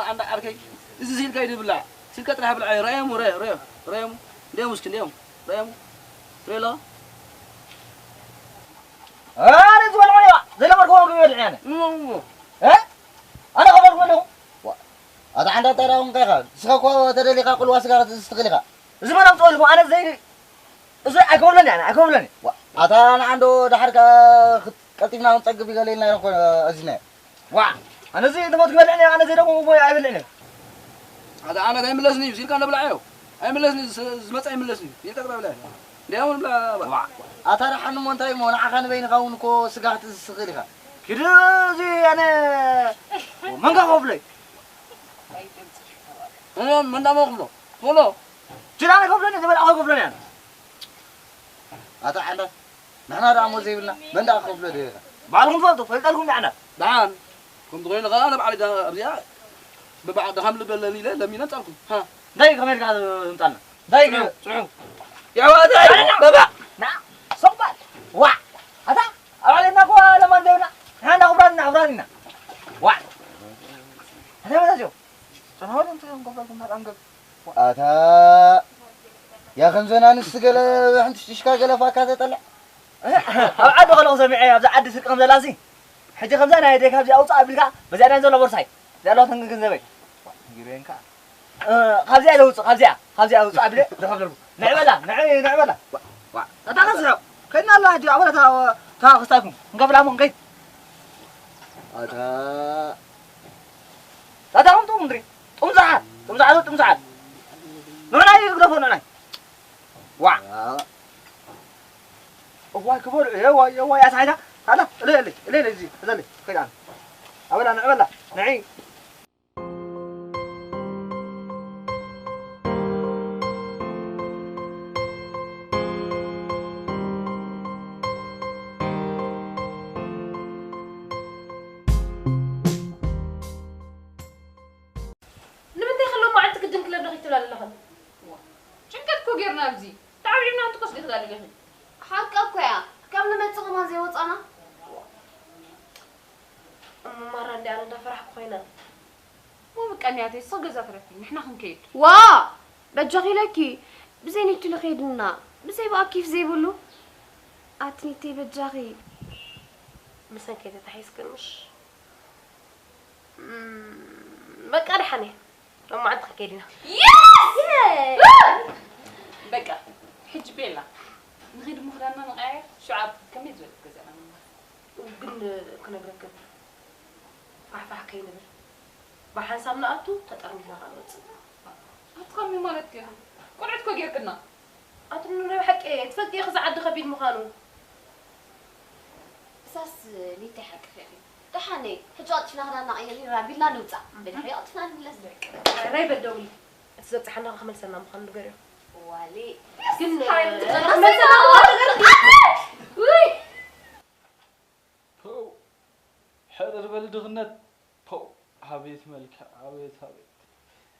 ዓንዳ ዓርከይ፣ እዚ ስኢልካ እዩ ዝብላዕ። ስኢልካ ጥራሕ ብልዓዮ። ራእየሙ፣ ራእየ-፣ ራእየ-፣ ራእየሙ። እንዲኦም እስኪ፣ እንዲኦም። ራእየሙ። ሬሎ። ኣነ ዝበልዖ እያ። ዘይነበርኩ መግቢ ይበልዕ እየ ኣነ። እሞ፣ እሞ። እ? ኣነ ከበልኩ ኣለኹ። ዋ፣ ኣታ ዓንዳ ጠራውን ከይኻ። ንስኻ እኮ ተደሊኻ ቁልዋ ስጋ ክትስቲ ኢኻ። እዚ መን ኣምፅኦ ኢልኩም? ኣነ ዘይ-፣ እዚ ኣይከብሎን እየ፣ ኣነ ኣይከብሎን እየ። ዋ፣ ኣታ ንዓንዶ ደሓር ከ-፣ ክት-፣ ቀልጢፍና ክንፀግብ ይገለልና ኢልኮ ኣዚና። ዋ፣ ኣነ እዚ ንሞት ክበልዕን እየ፣ ኣነ ዘይደግሞ እኮ ኣይበልዕን እየ። ኣታ ኣነ ኣይምለስን እዩ፣ ሲልካ ንብልዓዮ። ኣይምለስን እዩ፣ ዝ-፣ ዝመፅእ ኣይምለስን እዩ። ኢልካ ጥራይ ብልዕ። እንዲያውም ንብላ፣ ዋ። ኣታ ደሓን እሞ እንታይ እሞ፣ ንዓኻ ንበይንኻ እውን እኮ ስጋ ክትስኽል ኢኻ። ኪድ እዚ ኣነ መንጋ ኮፍለይ። እሞ መን ደኣ ክፍሎ? ክፍሎ። ችላ ከፍሎን ዝበልዓ ከፍሎን እያ። ኣታ ዓንዳት፣ ንሕና ደኣ እሞ ዘይብልና መን ደኣ ክፍሎ ደይኻ? ባዕልኹም ትፈልጡ፣ ፈልጠልኩም ንዓና። ደሓን፣ ከምዚ ኮይኑ ኸዓ ንባዕለይ ዳ-፣ ኣብዚኣ ብባዕ-፣ ድኻም ልበለኒ ኢለ ለሚነ ኣምጻልኩም። ሃ። እንታይ ከመይ ኢልካ ምጻልና? እንታይ ጽንሑ፣ ጽንሑ። የሕዋተይ፣ በባ። ና፣ ሰው በል። ዋ፣ ኣታ፣ ኣብ ዓለምና እኮ ለማን ደውና። ንሕና እንዳ ክቡራት ኢና፣ ክቡራት ኢና። ዋ። ኣታ መታቸው። ጽንሑ፣ ወደ እንትን ከፍለኩም ታጣንገብ። ኣታ፣ ያ ከምዘን ኣንስቲ ገለ ሓንቲ ሽሽካ ገለ ፋካ ተጠልዕ። ኣብ ዓዲ ከለኹ ሰሚዐ፣ ኣብዚ ዓዲ ስርቂ ከም ዘላሲ። ሕጂ ከምዛ ናይ ኣደይ ካብዚ ኣውፅእ ኣቢልካ፣ በዚኣ ናይ ዘሎ ቦርሳይ። እዚኣ ኣለዋ ተንግን ገንዘበይ። ጊሬንካ። እ፣ ካብዚኣ ኢለ ውፅእ፣ ካብዚኣ፣ ካብዚኣ ውፅእ ኣቢለ ዝኸፍለልኩ። ንዕ በላ፣ ንዕ፣ ንዕ በላ። ዋ፣ ዋ። ኣታ ከስሕቕ። ከይድና ኣለና ሕጂ፣ ኣበለ እታ፣ እታ ክስታይኩም። ክንከፍላ እሞ ክንከይድ። ኣታ። ኣታ ከም ጥሙም ድሪ። ጥሙም ዝሓል፣ ጥሙም ዝሓል፣ ጥሙም ዝሓል። ንዑናይ ግደፎ፣ ንዑናይ። ዋ። እዋይ ክበሉ፣ እዋይ፣ እዋይ፣ ኣሳሒታ። ኣላ፣ እለ፣ እለ፣ እለ፣ እለ፣ እዚ፣ እዘለ፣ ከይዳ። ኣበላ፣ ንዕ በላ፣ ንዒ። ንምንታይ ከሎም መዓልቲ ግድን ክለብለኺ ትብላ ዘለኽን? ዋ፣ ጭንቀት እኮ ጌርና ኣብዚ። ተዓብዒብና እንትኮስ ገትላ ኣለኺ። ሓቃ እኮ እያ። ካብ ንመጽእ ከማን ዘይወጻና። እሞ ማራ እንዲ ኣነ እንዳፈራሕኩ ኮይነ። ዋ በቃ እንያተይ፣ እሳ ገዛ ትረፊ፣ ንሕና ክንከይድ። ዋ! በጃኺ ኢለኪ፣ ብዘይ ኒቱ ልኸይድና፣ ብዘይ ብኣኪፍ ዘይብሉ። ኣቲ ኒተይ በጃኺ። ምሰን ከይተታሒዝክን ምሽ? እም፣ በቃ ደሓን እየ። ሎማዓንቲ ክንከይድ ኢና። የስ! በቃ፣ ሕጂ ቤላ፣ ንኸይድ እሞ ክዳንና ንቐያየር፣ ሽዑ ኣብ ከመይ ዝበለ ገዛና ንመለስ። ግን ክነግረክን ፋሕፋሕ ከይንብል፣ ብሓንሳብ ንኣቱ፣ ተጠርኒፍና ከኣ ንወጽእ። ኣቲ ከመይ ማለት ድዩ? ቆልዑት እኮ ጌርክና። ኣቲ ኑረ ብሓቂ ትፈልጢ ኢኺ እዚ ዓዲ ከቢድ ምዃኑ። እሳስ ኒተይ ሓቅኺ ኢኺ። ደሓነይ፣ ሕጂ ቀልጢፍና ክዳንና ቀይርና ቢልና ንውጻእ። ብድሕሪ ቀልጢፍና ንምለስ። በቃ። ራይ በደውሊ። እቲ ዘብጽሓና ክመልሰና ምዃኑ ንገርዮ። ዋሊ። ግን ሓንቲ ክመልሰና ምዃኑ ንገርዮ። ውይ! ፖው! ሕርር በሊ ድኽነት። ፖው! ኣቤት መልክዕ፣ ኣቤት፣ ኣቤት።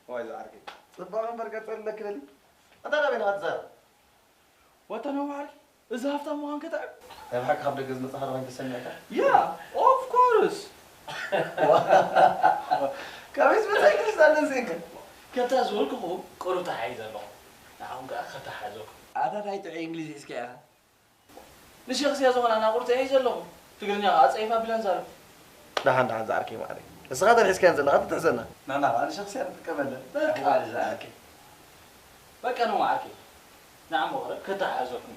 ዋይ ዝዓርከይ፣ ጽባቐ እምበር ቀጸል ኣለኪ ደሊ። ኣታ ናበይ ኢኻ ትዛረብ? ዋታ ነው ዓርከይ፣ እዚ ሃፍታም ምዃንካ ትዕብ። ናይ ብሓቂ ካብ ደገ ዝመጻኻ ዶ ኮይኑ ተሰሚዕካ? ያ፣ ኦፍ ኮርስ። ከመይ ዝመጻ እንግሊዝ ኣለዚእካ? ከምታ ዝበልኩኹ ቁሩብ ተሓሒዘ ኣለኹ። ንዓኹም ከኣ ከተሓሕዘኩም። ኣታ ታይ ጥዑይ እንግሊዝ ሒዝካ ኢኻ? ንሸኽስያ ዝኾና ናቑርቲ እየ ዘለኹ። ትግርኛ ኸዓ ጸይፍ ኣቢለን ዛረብ። ደሓን፣ ደሓን ዝዓርከይ መዓረይ። ንስኻ ተን ሒዝካየን ዘለኻ ትትሕዘና። ናና ኸዓ ንሸኽስያ ንጥቀመለን። በቃ ዝዓርከይ። በቃ ነው መዓርከይ። ንዓ እሞ ቕረብ ከተሓሕዘኩም።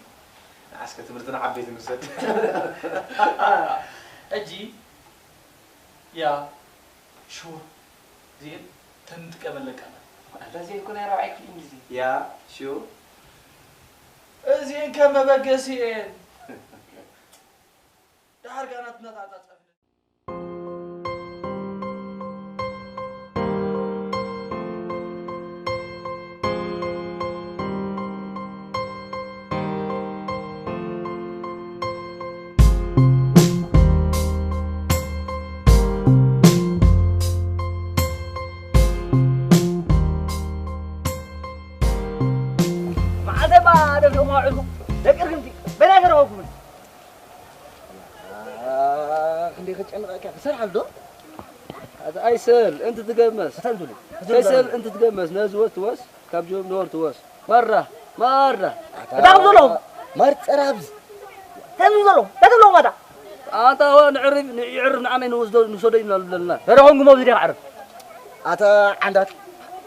ንዓ እስከ ትምህርትና ዓበይቲ ንውሰድ። ሕጂ ያ፣ ሹር፣ እዚኤን ተን ንጥቀመለን ቃላት። ኣታ እዚኤን እኮ ናይ ራብዓይ ክፍሊ እንግሊዝኛ። ያ፣ ሹር። እዚኤን ከም መበገሲ እየን። ደሓር ከኣ ናትና ተዓጻጸፍለን። መዓልቲ እባ ደፊኦም ኣውዒልኩም ደቂ ርግምቲ በናይ ከረኸብኩምን። ኣህ፣ ክንደይ ከጨንቐካ፣ ክሰርሓሉ ዶ? ኣታ ኣይሰል እንትትገመስ፣ ኣታ እንቱሊ፣ ኣይሰል እንትትገመስ፣ ነዚ ወስ ትወስ፣ ካብ ጆም ንወር ትወስ። ማራ፣ ማራ። ኣታ እታ ከም ዘለኹም። ማር ጸራብዝ። እንታይ ትብሉ ዘለኹም? እንታይ ትብሉ ኣለኹም ኣታ? ኣታ ወ ንዕርብ፣ ንዕርብ ንዓመይ ንወስዶ፣ ንውሰዶ ኢና ዘለና። ተረኹም ግሞ ብዚ ዲኻ ዕርብ? ኣታ ዓንዳት፣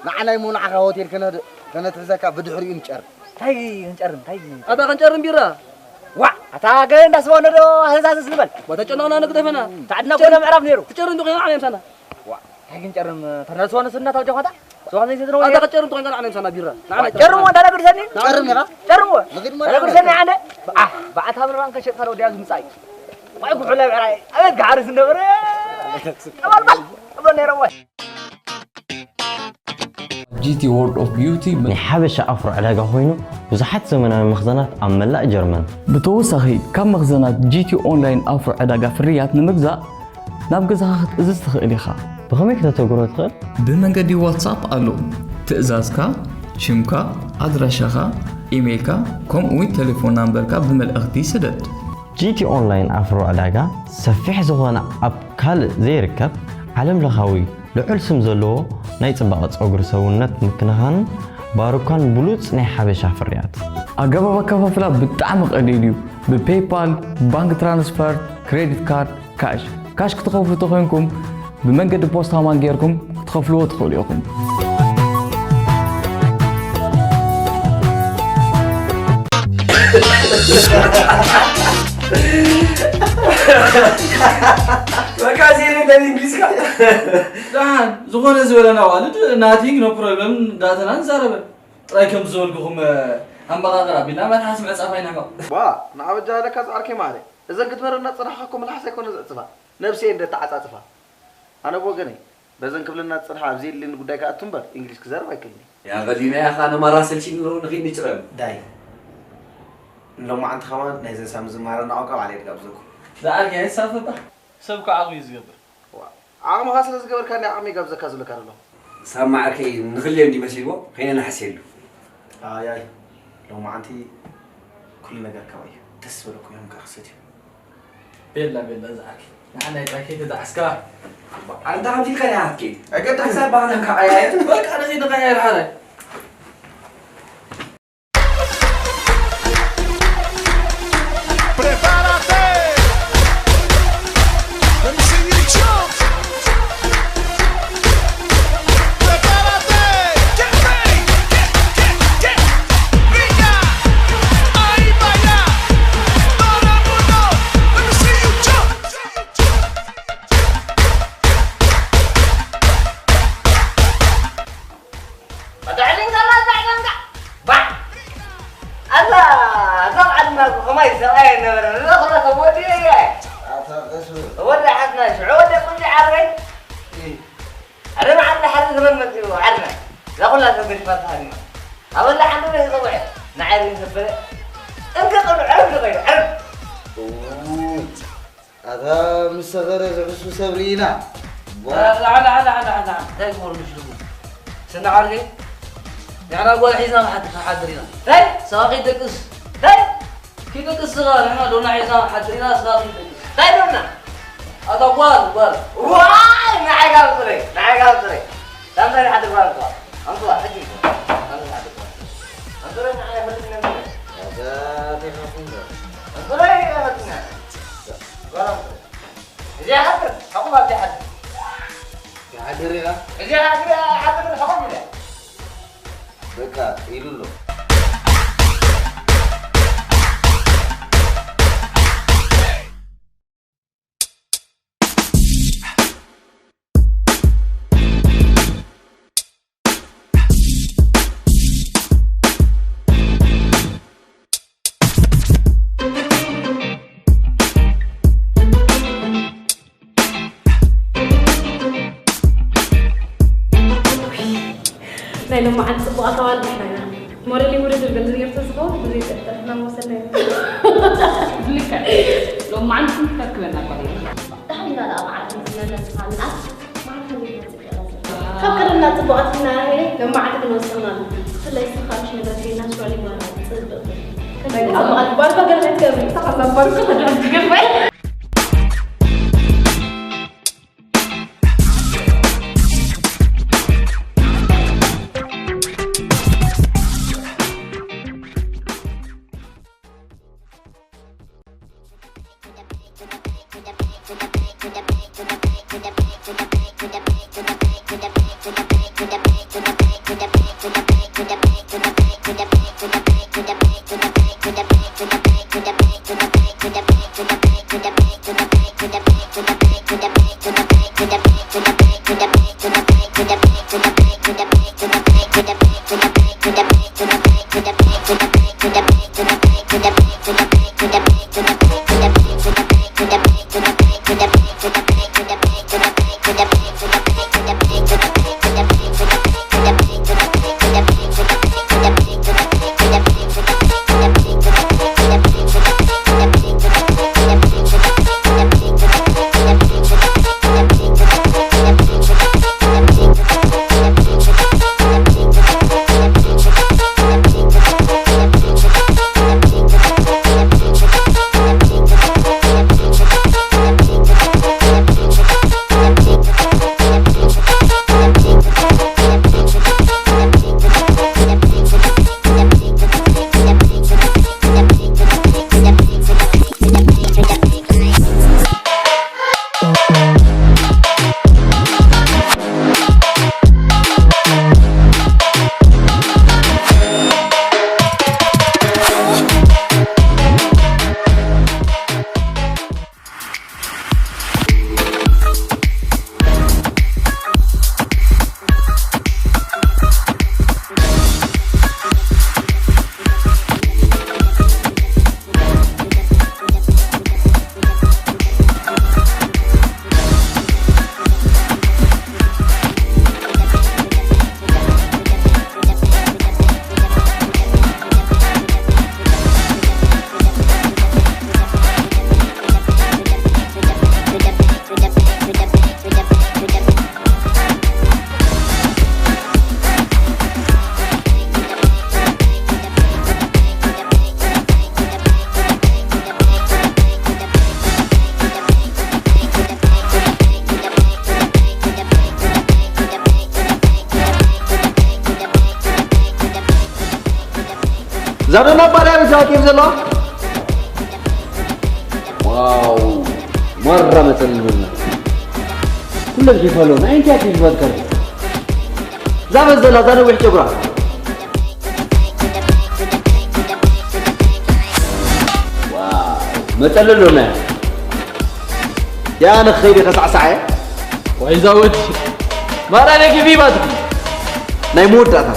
ንዓናይ እሞ ንዓኻ ሆቴል ከነድ-፣ ከነትሕዘካ ብድሕሪኡ ንጨርም። እንታይ ክንጨርም? እንታይ ኣታ ክንጨርም ቢራ? ዋዕ! ኣታ ገ እንዳስባ ወለዶ ኣህዛዝስ ንበል። ወተጨነቕና ንግደፈና። ታዕድና ጎነ ምዕራብ ነይሩ። ትጨርም ዶ ኮይና ዓነ ምሳና? ዋዕ! እንታይ ክንጨርም? ተነስዋ ንስና ታው ጀኳታ? ስዋ ዘይሰድሮ ኣታ ወዲያ? ክትጨርም ዶ ኮይና ዓነ ምሳና ቢራ? ንዓና ጨርሞ እንዳነግርሰኒ? ጨርም ኢኻ? ጨርሞ። ንግድ ማለት እንዳነግርሰኒ ዓንደ? በዓ-፣ በዓታ ብራን ከሸጥካ ወዲያ ዝምጻይ። ዋይ ኩሕላ ብዕራይ። ኣቤት ጋርስ እንደበረ። ቀባልባል። እብሎ ነይረ ወይ? ጂ ቲ World of Beauty ናይ ሓበሻ ኣፍሮ ዕዳጋ ኮይኑ ብዙሓት ዘመናዊ መኽዘናት ኣብ መላእ ጀርመን። ብተወሳኺ ካብ መኽዘናት ጂ ቲ ኦንላይን ኣፍሮ ዕዳጋ ፍርያት ንምግዛእ ናብ ገዛኻ ክትእዝዝ ትኽእል ኢኻ። ብኸመይ ከተተግብሮ ትኽእል? ብመንገዲ ዋትሳፕ ኣሎ። ትእዛዝካ፣ ሽምካ፣ ኣድራሻኻ፣ ኢሜይልካ ከምኡ እውን ቴሌፎን ናምበርካ ብመልእኽቲ ስደድ። ጂ ቲ ኦንላይን ኣፍሮ ዕዳጋ ሰፊሕ ዝኾነ ኣብ ካልእ ዘይርከብ ዓለም ለኻዊ ልዑል ስም ዘለዎ ናይ ጽባቐ ጸጉሪ ሰውነት ምክንኻንን ባሩካን ብሉጽ ናይ ሓበሻ ፍርያት። ኣገባብ ኣከፋፍላ ብጣዕሚ ቀሊል እዩ። ብፔይፓል፣ ባንክ ትራንስፈር፣ ክሬዲት ካርድ፣ ካሽ። ካሽ ክትኸፍሉ ተኾይንኩም ብመንገዲ ፖስታ ማን ጌርኩም ክትኸፍልዎ ትኽእሉ ኢኹም። በቃ ዜሪ እንግሊዝካ ደሓን ዝኾነ ዝበለና ዋልድ ናቲንግ ኖ ፕሮብለም እንዳተና ንዛረበ ጥራይ ከም ዝበልኩኹም ኣመቓቕራ ቢልና መልሓስ ምዕጻፍ ኣይንሕመቕ ዋ ንዓበጃ ለካ ዝዓርከይ ማዕረ እዘን ክትመረና ጽናሕካ እኮ መልሓስ ኣይኮነ ዝዕጽፋ ነብሰይ እንደ ተዓጻጽፋ ኣነ ብወገነይ በዘን ክብልና ዝጽንሓ ኣብዚ የድልየኒ ጉዳይ ክኣቱ እምበር እንግሊዝ ክዛረብ ኣይክእልን እየ። ያ ቀሊና ኢኻ ኣነ ማራ ሰልቺኒ ኣለኹ ንኺድ ንጭረም። ዳይ ንሎማዓንቲ ከማን ናይዘን ሳሚ ዝመሃረና ቋንቋ ባዕለይ ድጋብዘኩም። ዝዓርከይ ኣይትሳፈባ ሰብ እኮ ዓቕሚ እዩ ዝገብር። ዓቕምኻ ስለ ዝገበርካኒ ዓቕመይ ይጋብዘካ ዝብለካ ዘለኹ። ሳሚ ዓርከይ ንኽልኤም ድዩ መሲልዎ ከይነ ንሓስየሉ። ኣያይ ሎማዓንቲ ኩሉ ነገር ካባይ እዩ ደስ ዝበለኩም እዮም ከኣ ክሰትዩ። ቤላ ቤላ ዝዓርከይ ንዓና ይጣ ከይተጣዓስካ ኣንታ ከምዚ ኢልካ ዲኻ ክትከይድ ኣገዳሲ ሓሳብ ባህልና ከዓያየር በቃ ንኺድ ንኸያየር ሓራይ Prepárate. Let me see you jump. Prepárate. Get ready. Get, get, get. Venga. Ahí vaya. Todo el mundo. Let me see you jump. ኣዳዕሊንካ ኣላ ኣዳዕሊንካ ባዕ ኣታ እዛ ዓድና እኮ ከማይ ሰብኣይ ኣይነበረን እዛ ኩላ ሰብ ወዲ እየ ኣታ ቀስ በል ወዲ ሓትና ሽዑ ወዲ ቁንጂ ዓረይ እ። ኣረ ንዓድና ሓደ ዘመን መፂኡ ዓድና እዛ ኩላ ሰብ ገዲፋ ተሃዲማ ኣበላ ሓንቲ ቤት ፀውዐ ንዓይ ዘይሰበረ እንተ ቅሉ ዕርብ ዝኸይዱ ዕርብ እውይ ኣታ ምስ ሰኸረ ዝሕሱ ሰብ ርኢና። ቧ። ላዕላ፣ ላዕላ፣ ላዕላ፣ ላዕላ። እንታይ ክገብሩ ምሽ ልቡ? ስምዕ ዓርከይ፣ ንሕና ጓል ሒዝና ንሓድር፣ ንሓድር ኢና። እንታይ? ስኻ ከይትደቅስ። እንታይ? ከይትደቅስ ስኻ፣ ንሕና ዶና ሒዝና ንሓድር ኢና፣ ስኻ ከይትደቅስ። እንታይ ዶና? ኣታ ጓል፣ ጓል። ዋይ፣ ንዓይ ጋር ጽረይ፣ ንዓይ ጋር ጽረይ። ዳምታይ ንሓድር ጓል እንተዋ። ኣምጽዋ፣ ሕጂ። ዳምታይ ንሓድር ጓል። ኣምጽዋ፣ ንዓይ ኣይፈልጥን እየ። ኣታ ተኻፍን ዶ? ኣምጽዋ፣ ኣይፈልጥን እየ። ጓል ኣምጽዋ። እዚኣ ሓድር፣ ሕቑፍ ኣብዚኣ ሓድር። ይሓድር ኢኻ? እዚኣ ሓድር፣ ሓድር፣ ሕቑፍ ኢለ። በቃ ኢሉ ኣሎ። ናይ ሎማዓንቲ ፅቡቓት ኣዋልድ ንሕና ኢና። ሞዴል ይውርድ ዝብል ዝገርቶ ዝኸውን ብዘይ ጥርጥር ናብ ወሰድና ኢና። ልክዕ። ሎማዓንቲ ተርክበና ጓል እያ። ደሓን ኢና ደኣ መዓልቲ ዝመለስኻ ምኣስ መዓልቲ እንዴት መፂ ካብ ቀደምና ፅቡቓት ኢና ሄለ ሎማዓንቲ ግን ወሰኽና ኣሎ። ብፍላይ ንስኻ ምሽ ነገር ከይና ሽዑ ሊባና ፅብቕ። ከመይ ፅቡቓት ባርባ ገለ ክትገብሪ። ተኸላ ባርባ ተድዕድ ትገብሪ። ዛዶና ባርያ ብዛት እዮም ዘለዋ። ዋው፣ ማራ መጸለልና። ኩለን ኪፈሎ፣ ናይ እንታይ ኪፈሎ? ዛበ ዘላ፣ ዛነ ውሕ ጨጉራ። ዋው፣ መጸለሎና። ያ ንኸይዲ ከሳዕሳዐ። ወይ ዛወድ። ማራ ነጊ ቢባት። ናይ መወዳእታ።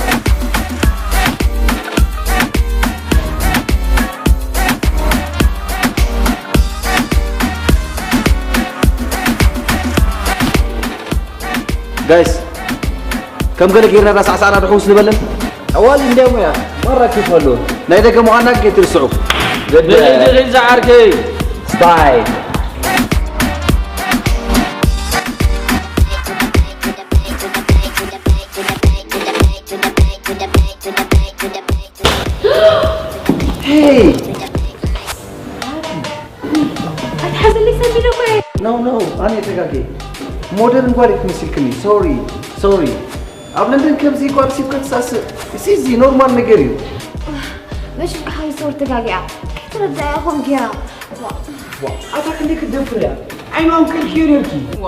ጋይስ፣ ከም ገለ ጌርና ዳሳዕሳዕና ድሕውስ ንበለን። ጠዋሊ እንዲያውም ያ፣ ማራ ኪፍ ኣለዎ። ናይ ደገ ምዃንና ግን ከይትርስዑ። ግድ። ብልዕሊ ዝዓርከይ። ስታይ። ሄይ! ኣይትሓዘለይ ሰቢለ እኮ እየ። ኖ፣ ኖ፣ ኣነ ተጋጌ። ሞደርን ጓል ትመስልክኒ። ሶሪ፣ ሶሪ። ኣብ ለንደን ከምዚ ጓል ሲብ ክትሳስእ፣ እዚ፣ እዚ ኖርማል ነገር እዩ። መሽ ብሓይ ሶር ተጋጊኣ። ከይተረዳእያ ኾን ጌራ። ዋ። ዋ፣ ኣታ ክንደይ ክትደፍር እያ። ዓይኖም ከልክዮ ነርኪ። ዋ።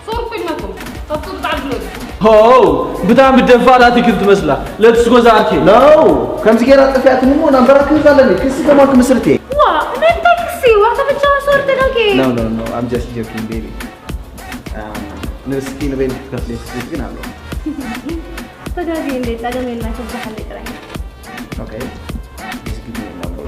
ሶር ኮይንኩም። ካብቱ ብጣዕሚ ድሎ። ሆው፣ ብጣዕሚ ደፋር ኣቲ ክትመስላ። ለትስ ጎዛ ኣርኪ። ኖ፣ ከምዚ ጌራ ጥፊኣትኒ እሞ ናምበራ ክህብ ኣለኒ። ክሲ ከማን ክምስርት እየ። ዋ፣ እንታይ ክሲ? ዋታ ብቻ ሶር ተጋጊ። ኖ፣ ኖ፣ ኖ፣ I'm just joking, baby. Um, ንስኪ ንበይንኪ ክትከፍልዮ ክፍሊት ግን ኣሎ። ተጋጊ እንዴ፣ ጸገም የለን፣ ኣይትብዛሓለይ ጥራይ። Okay. Just give me a number.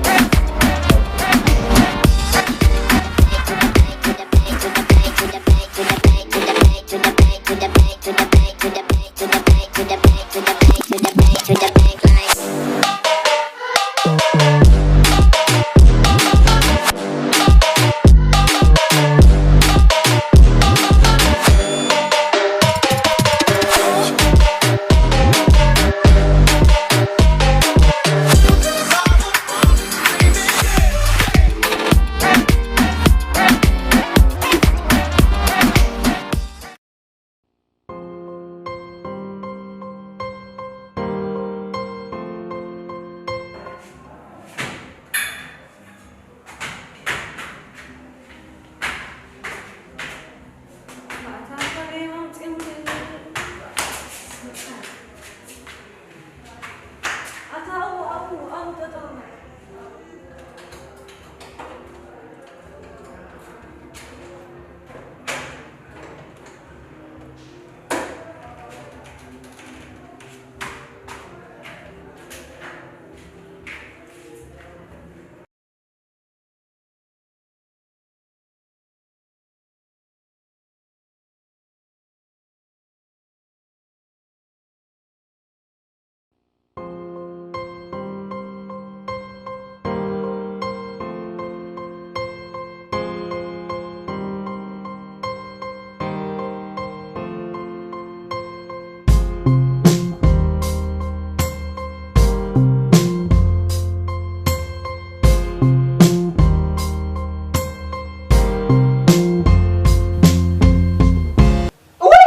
እውይ!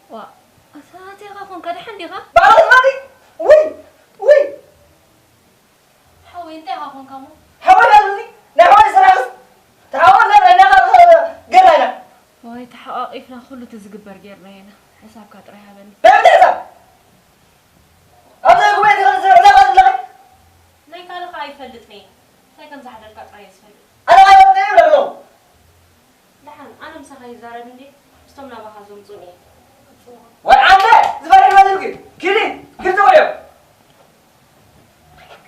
ዋ፣ ኣታ እንታይ ኢኻ ኮንካ? ደሓን ዲኻ? ባዕልኻ ትመጪ? ውይ! ውይ! ሓወይ፣ እንታይ ኢኻ ኮንካ እሞ? ሓወይ በሉኒ። ናይ ሓወይ ስራሕስ ተሓዋወስና ጥራይ እናቐረኸ ገርና ኢና። ወይ ተሓቋቒፍና ኩሉ እቲ ዝግበር ጌርና ኢና። ሕሳብካ ጥራይ ሃበኒ። ናይ ምንታይ ሕሳብ? ኣብ ዘይጉባኤ ተኸልተ ዕላማ ዘለኺ? ናይ ካልኻ ኣይፈልጥን እየ። እንታይ ከም ዝሓደርካ ጥራይ እየ ዝፈልጥ። ኣነ ኣይፈልጥን እየ ይብለኩም። ደሓን፣ ኣነ ምሳኻ ይዛረብ እንዴ? ምስቶም ናባኻ ዘምጹን እየ። ወይ ኣንተ ዝበርድ መድርጊ፣ ኪዲ፣ ግልጽ በልዮ።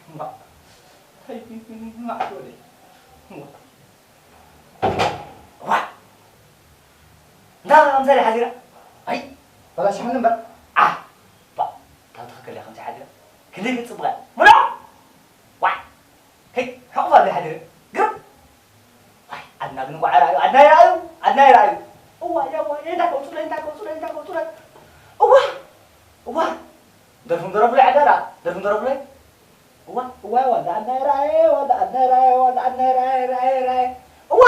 እምባ። እምባ ትወደይ። እምባ። ዋ! እንዳ ኣምሳሌ ሓዚራ። ኣይ፣ በላሽሕኒ እምበር። ዓ! ባ! ካብ ትኽክል እያ ከምዚ ሓዚራ። ክንደይ ግን ጽቡቕ እያ። ምሎ! ዋይ! ከይ፣ ሕቑፍ ኣቢለ ሓዲረ። ግርም! ዋይ፣ ኣድና ግን ጓዕ ይረኣዩ፣ ኣድና ይረኣዩ፣ ኣድና ይረኣዩ። እዋይ፣ እዋይ፣ እንታይ ከውጹለይ፣ እንታይ ከውጹለይ፣ እንታይ ከውጹለይ። እዋ! እዋ! ደርፉም ደረፉለይ፣ ዓዳዳ፣ ደርፉም ደረፉለይ። እዋ፣ እዋ፣ እዋ፣ ኣድና ይረኣየ፣ እዋ፣ ኣድና ይረኣየ፣ እዋ፣ ኣድና ይረኣየ፣ ረኣየ፣ ረኣየ። እዋ!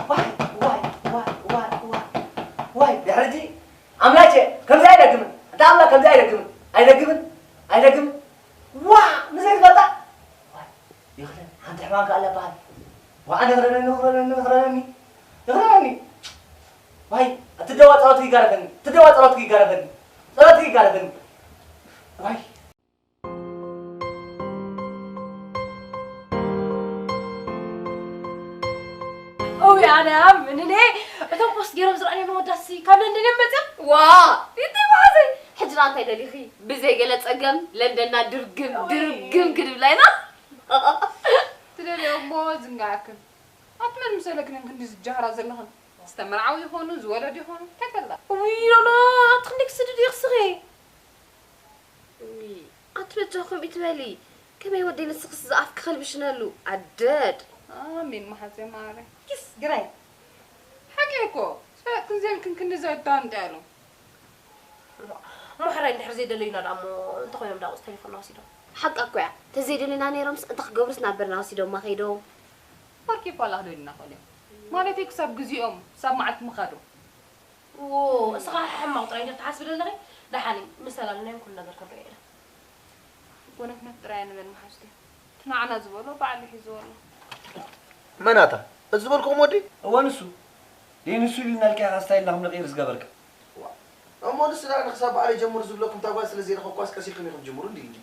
ዋይ፣ ዋይ፣ ዋይ፣ ዋይ፣ ዋይ። ዋይ፣ ድሕሪ ሕጂ ኣምላኬ፣ ከምዚ ኣይደግምን። ኣንታ ኣምላክ፣ ከምዚ ኣይደግምን። ኣይደግምን፣ ኣይደግምን። ዋ ንዘይትፈልጣ ዋይ ይኽረን ሓንቲ ሕማም ከኣ ኣለባሃል። ዋ ኣነ ይኽረነኒ ይኽረነኒ ይኽረነኒ ይኽረነኒ። ዋይ እቲ ደዋ ጸሎት ይጋረፈኒ እቲ ደዋ ጸሎት ይጋረፈኒ ጸሎት ይጋረፈኒ። ዋይ እውይ ኣነ ኣምንኔ እቶም ፖስት ገይሮም ዝረኣኒ መወዳሲ ካብ ለንደን እዮም መፅኦም። ዋ ሪቲ ማዘይ ሕጂ ደኣ እንታይ ደሊኺ? ብዘይ ገለ ፀገም ለንደንና ድርግም ድርግም ክንብላ ኢና። ትደልዮ እሞ ዝንጋዓክን ኣትመን ምሰለክንን ክንዲ ዝጃህራ ዘለኽን ዝተመርዓው ይኾኑ ዝወለዱ ይኾኑ እንታይ ፈልጣ። እውይ ሎሎ ኣቲ ክንደይ ክስድድ እዩ ክስኺ። ውይ ኣቲ በጃኹም ኢትበሊ ከመይ ወደይ ንስኽስ ዝኣፍኪ ከልብሽነሉ ኣደድ። ኣሜን መሓዘ ማረ። ኪስ ግራይ ሓቂ እኮ ሰበቅ ክንዘልክን ክንዲ ዘዳንጠ ያሉ። እሞ ሕራይ እንድሕር ዘይደለዩና ደኣ እሞ እንተኾይኖም ደኣ ቁፅ ተሌፎንና ወሲዶም። ሓቃ እኮ እያ ተዘይደለዩና ነይሮምስ እንታይ ክገብሩስ ናብ በርና ወሲዶማ ከይዶም። ወርቂ ይባላህ ዶ ይናኸል እዮም ማለተይ ክሳብ ግዜኦም ክሳብ መዓልቲ ምኻዶ። ዎ እስኻ ሕማቕ ጥራይ እንድሕር ትሓስቢ ዘለኺ ደሓን እዩ ምስ ሰላልናዮም ኩሉ ነገር ክንሪኦ ኢና። ጎነፍነፍ ጥራይ ንበል መሓዙተይ እቲ ንዓና ዝበሎ ባዕሉ ሒዝዎ ኣሎ። መን ኣታ እዚ ዝበልክኹም ወዲ? እወ ንሱ ደይ ንሱ ኢልናልካ ኢኻ ስታይልና ክንቕይር ዝገበርካ። እሞ ንሱ ደኣ ንኽሳብ በዓል ይጀምሩ ዝብለኩም እታ ጓል ስለ ዘይረኸብኳስ ቀስ ኢልኩም ኢኹም ትጅምሩ እንድዩ እንጂ።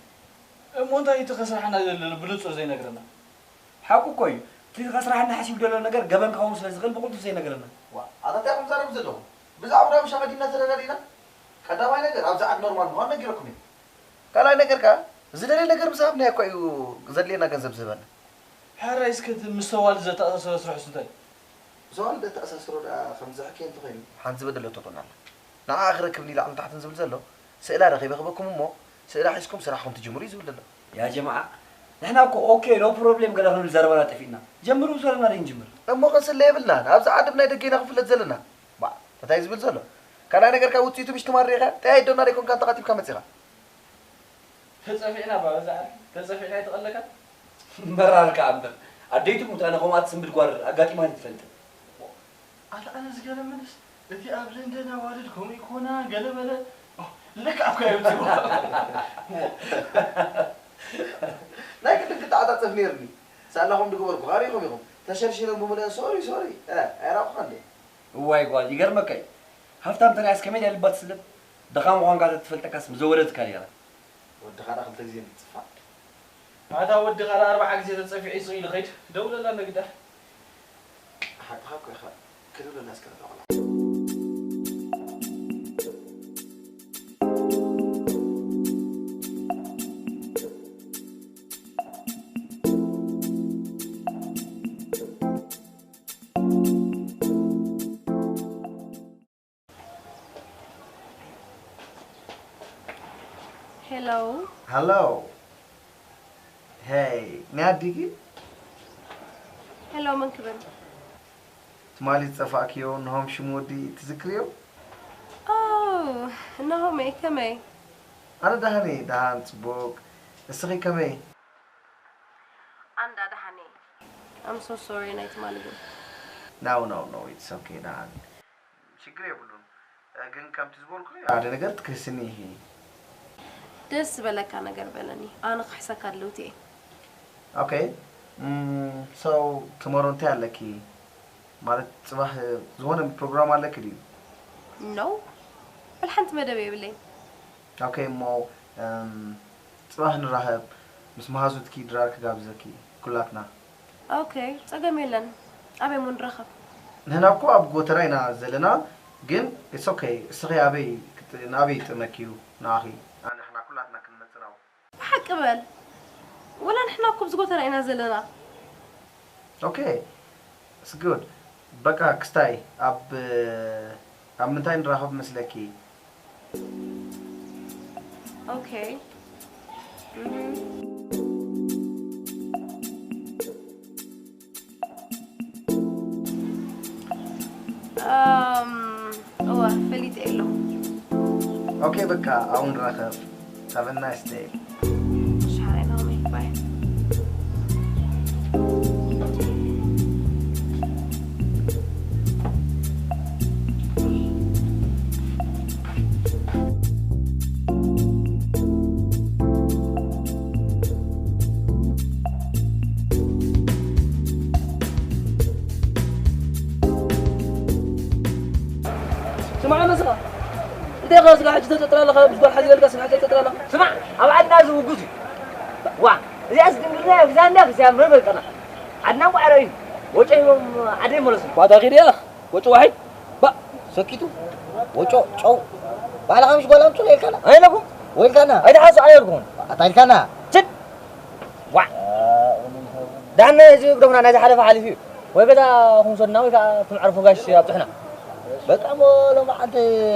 እሞ እንታይ እዩ እቲ ከስርሓና ዘሎ ብንጹር ዘይነግረና? ሓቁ እኮ እዩ። እቲ ከስርሓና ሓሲቡ ዘሎ ነገር ገበን ክኸውን ስለ ዝኽእል ብቕልጡፍ ዘይነግረና። ዋእ ኣታ እንታይ ኢኹም ትዛረቡ ዘለኹም? ብዛዕባ ዳጉሻ ቐዲምና ተረዳዲእና? ቀዳማይ ነገር ኣብዛ ዓዲ ኖርማል ምዃኑ ነጊረኩም እየ። ካልኣይ ነገር ከኣ ዝደለየ ነገር ምስ ሃብናዮ እኮ እዩ ዘድልየና ገንዘብ ዝህበና። ሕራይ እስከ እቲ ምስ ሰዋልድ ዘተኣሳሰረ ስርሑስ እንታይ እዩ? ብሰዋልድ ዘተኣሳስሮ ደኣ ከም ዝሕከይ እንተኾይኑ። ሓንቲ ዝበደለቶ ጡና ኣላ። ንዓኣ ክረክብን ኢለ ላዕልን ታሕትን ዝብል ዘሎ፣ ስእላ ረኺበ ክበኩም እሞ ስእላ ሒዝኩም ስራሕኹም ትጅምሩ እዩ ዝብል ዘሎ። ያ ጀምዓ ንሕና እኮ ኦኬ no problem ገለ ክንብል ዘረባና ጠፊእና። ጀምሩ ምስ በለና ደይንጅምር። እሞ ክንስለ የብልናን። ኣብዚ ዓዲ ብናይ ደገ ኢና ክፍለጥ ዘለና። ባእ፣ እንታይ እዩ ዝብል ዘሎ? ካልኣይ ነገር ካብ ውፅኢቱ ምሽ ትማርር ኢኻ? ጠያይት ዶ ናደይ ኮንካ እንተኻቲብካ መፂኻ? ተጸፊዕና እባ በዛ ዓዲ ተጸፊዕና ኣይተቐለካን? መራር ከኣ እምበር ኣደይ ትሙት ኣነ ከምኣ ትስንብድ ጓል ኣጋጢማኒ ትፈልጥን። ኣታ ኣነ ዝገረመንስ እቲ ኣብ ለንደን ኣዋልድ ከምኡ ይኮና ገለ በለ ልክዕ እኳ የምፅእዋ። ናይ ቅድም ክተዓፃፀፍ ነይርኒ ሳላኹም ድግበርኩ ካበይኹም ኢኹም ተሸርሺሮም ብምልአን ሶሪ ሶሪ ኣይራኩኻ እንደ እዋይ ጓል ይገርመካ እዩ ሃፍታም ተሪኣስ ከመይ ድያ ልባ ትስለብ ደኻ ምዃንካ ተትፈልጠካስ ምዘወደትካ ነይራ ወድኻ ዳ ክልተ ግዜ ንፅፋዕ ኣታ ወድኻ ዳ ኣርባዓ ግዜ ተፀፊዑ ይስቕ ኢሉ ኸይድ ደውለላ ነግዳ ሓቅኻ እኮ ኢኻ ክድብለና እስከ ነታ ቆልዓ Hello. Hello. Hey, ናይ ኣዲጊ? ሄሎ መን ክብል? ትማሊ ዝጠፋእክዮ ናሆም ሽሙ ወዲ ትዝክርዮ? ኦ ናሆመይ ከመይ? ኣነ ደሃን እየ ደሃን ጽቡቕ። እስኺ ከመይ? ኣንዳ ደሃን እየ። I'm so sorry ናይ ትማሊ ግን። No no no it's okay ደሃን። ሽግር የብሉን ግን ከምቲ ዝበልኩ ሓደ ነገር ትክህስኒ ኢኺ። ደስ ዝበለካ ነገር በለኒ ኣነ ክሕሰካ ድልውቲ እየ። Okay so tomorrow እንታይ ኣለኪ? ማለት ፅባሕ ዝኾነ ፕሮግራም ኣለኪ ድዩ? No ወላ ሓንቲ መደብ የብለይን። Okay እሞ ፅባሕ ንራኸብ ምስ መሃዙትኪ ድራር ክጋብዘኪ ኩላትና። Okay ፀገም የለን ኣበይ እሞ ንራኸብ? ንሕና እኮ ኣብ ጎተራ ኢና ዘለና ግን it's okay እስኺ ኣበይ ንኣበይ ይጥዕመኪ እዩ ንኣኺ ንሕና ኩላትና ክንመፅእ ናብኡ። ብሓቂ በል ወላ ንሕና እኮ ኣብዚ ጎተራ ኢና ዘለና። Okay it's good በቃ ክስታይ ኣብ ኣብ ምንታይ ንራኸብ መስለኪ? Okay. እወ ፈሊጠ የሎ። Okay በቃ ኣብኡ ንራኸብ። Have a nice day. ሻይ ናሆመይ ባይ። ማዕነሳ እንታይ ኸ ስጋ ሕጂ ተጸጥራ ኣለኻ? ምስ ጓል ሓዚረ ኢልካ ስጋ ተጸጥራ ኣለኻ? ስማዕ፣ ኣብ ዓድና እዚ ውጉዝ እዩ። ዋ፣ እዚኣስ ድንግልና እያ፣ ግዛና እያ፣ ክስያ መበልጠና። ዓድና እንቋዕ ርኣዩ። ወጮ ሂቦም ዓደይ መለሱ። ባዳ ኺድ እያ፣ ወጮ ዋሒድ። ባ፣ ሰኪቱ፣ ወጮ፣ ጨው። ባዕልኻ ምሽ ጓል ኣምጹ ኢልካና? ኣይለኩም። ወይልካና? ኣይትሓሱ፣ ኣይልኩም። ኣታ ኢልካና? ችድ! ዋዕ! ዳነ እዚ ግደፉና፣ ናይዚ ሓለፈ ሓሊፉ እዩ። ወይ ገዛ ክንወስደና ወይ ከዓ እቲ መዕርፎ ጋሽ ኣብፅሑና። በቃ እሞ ሎማዓንቲ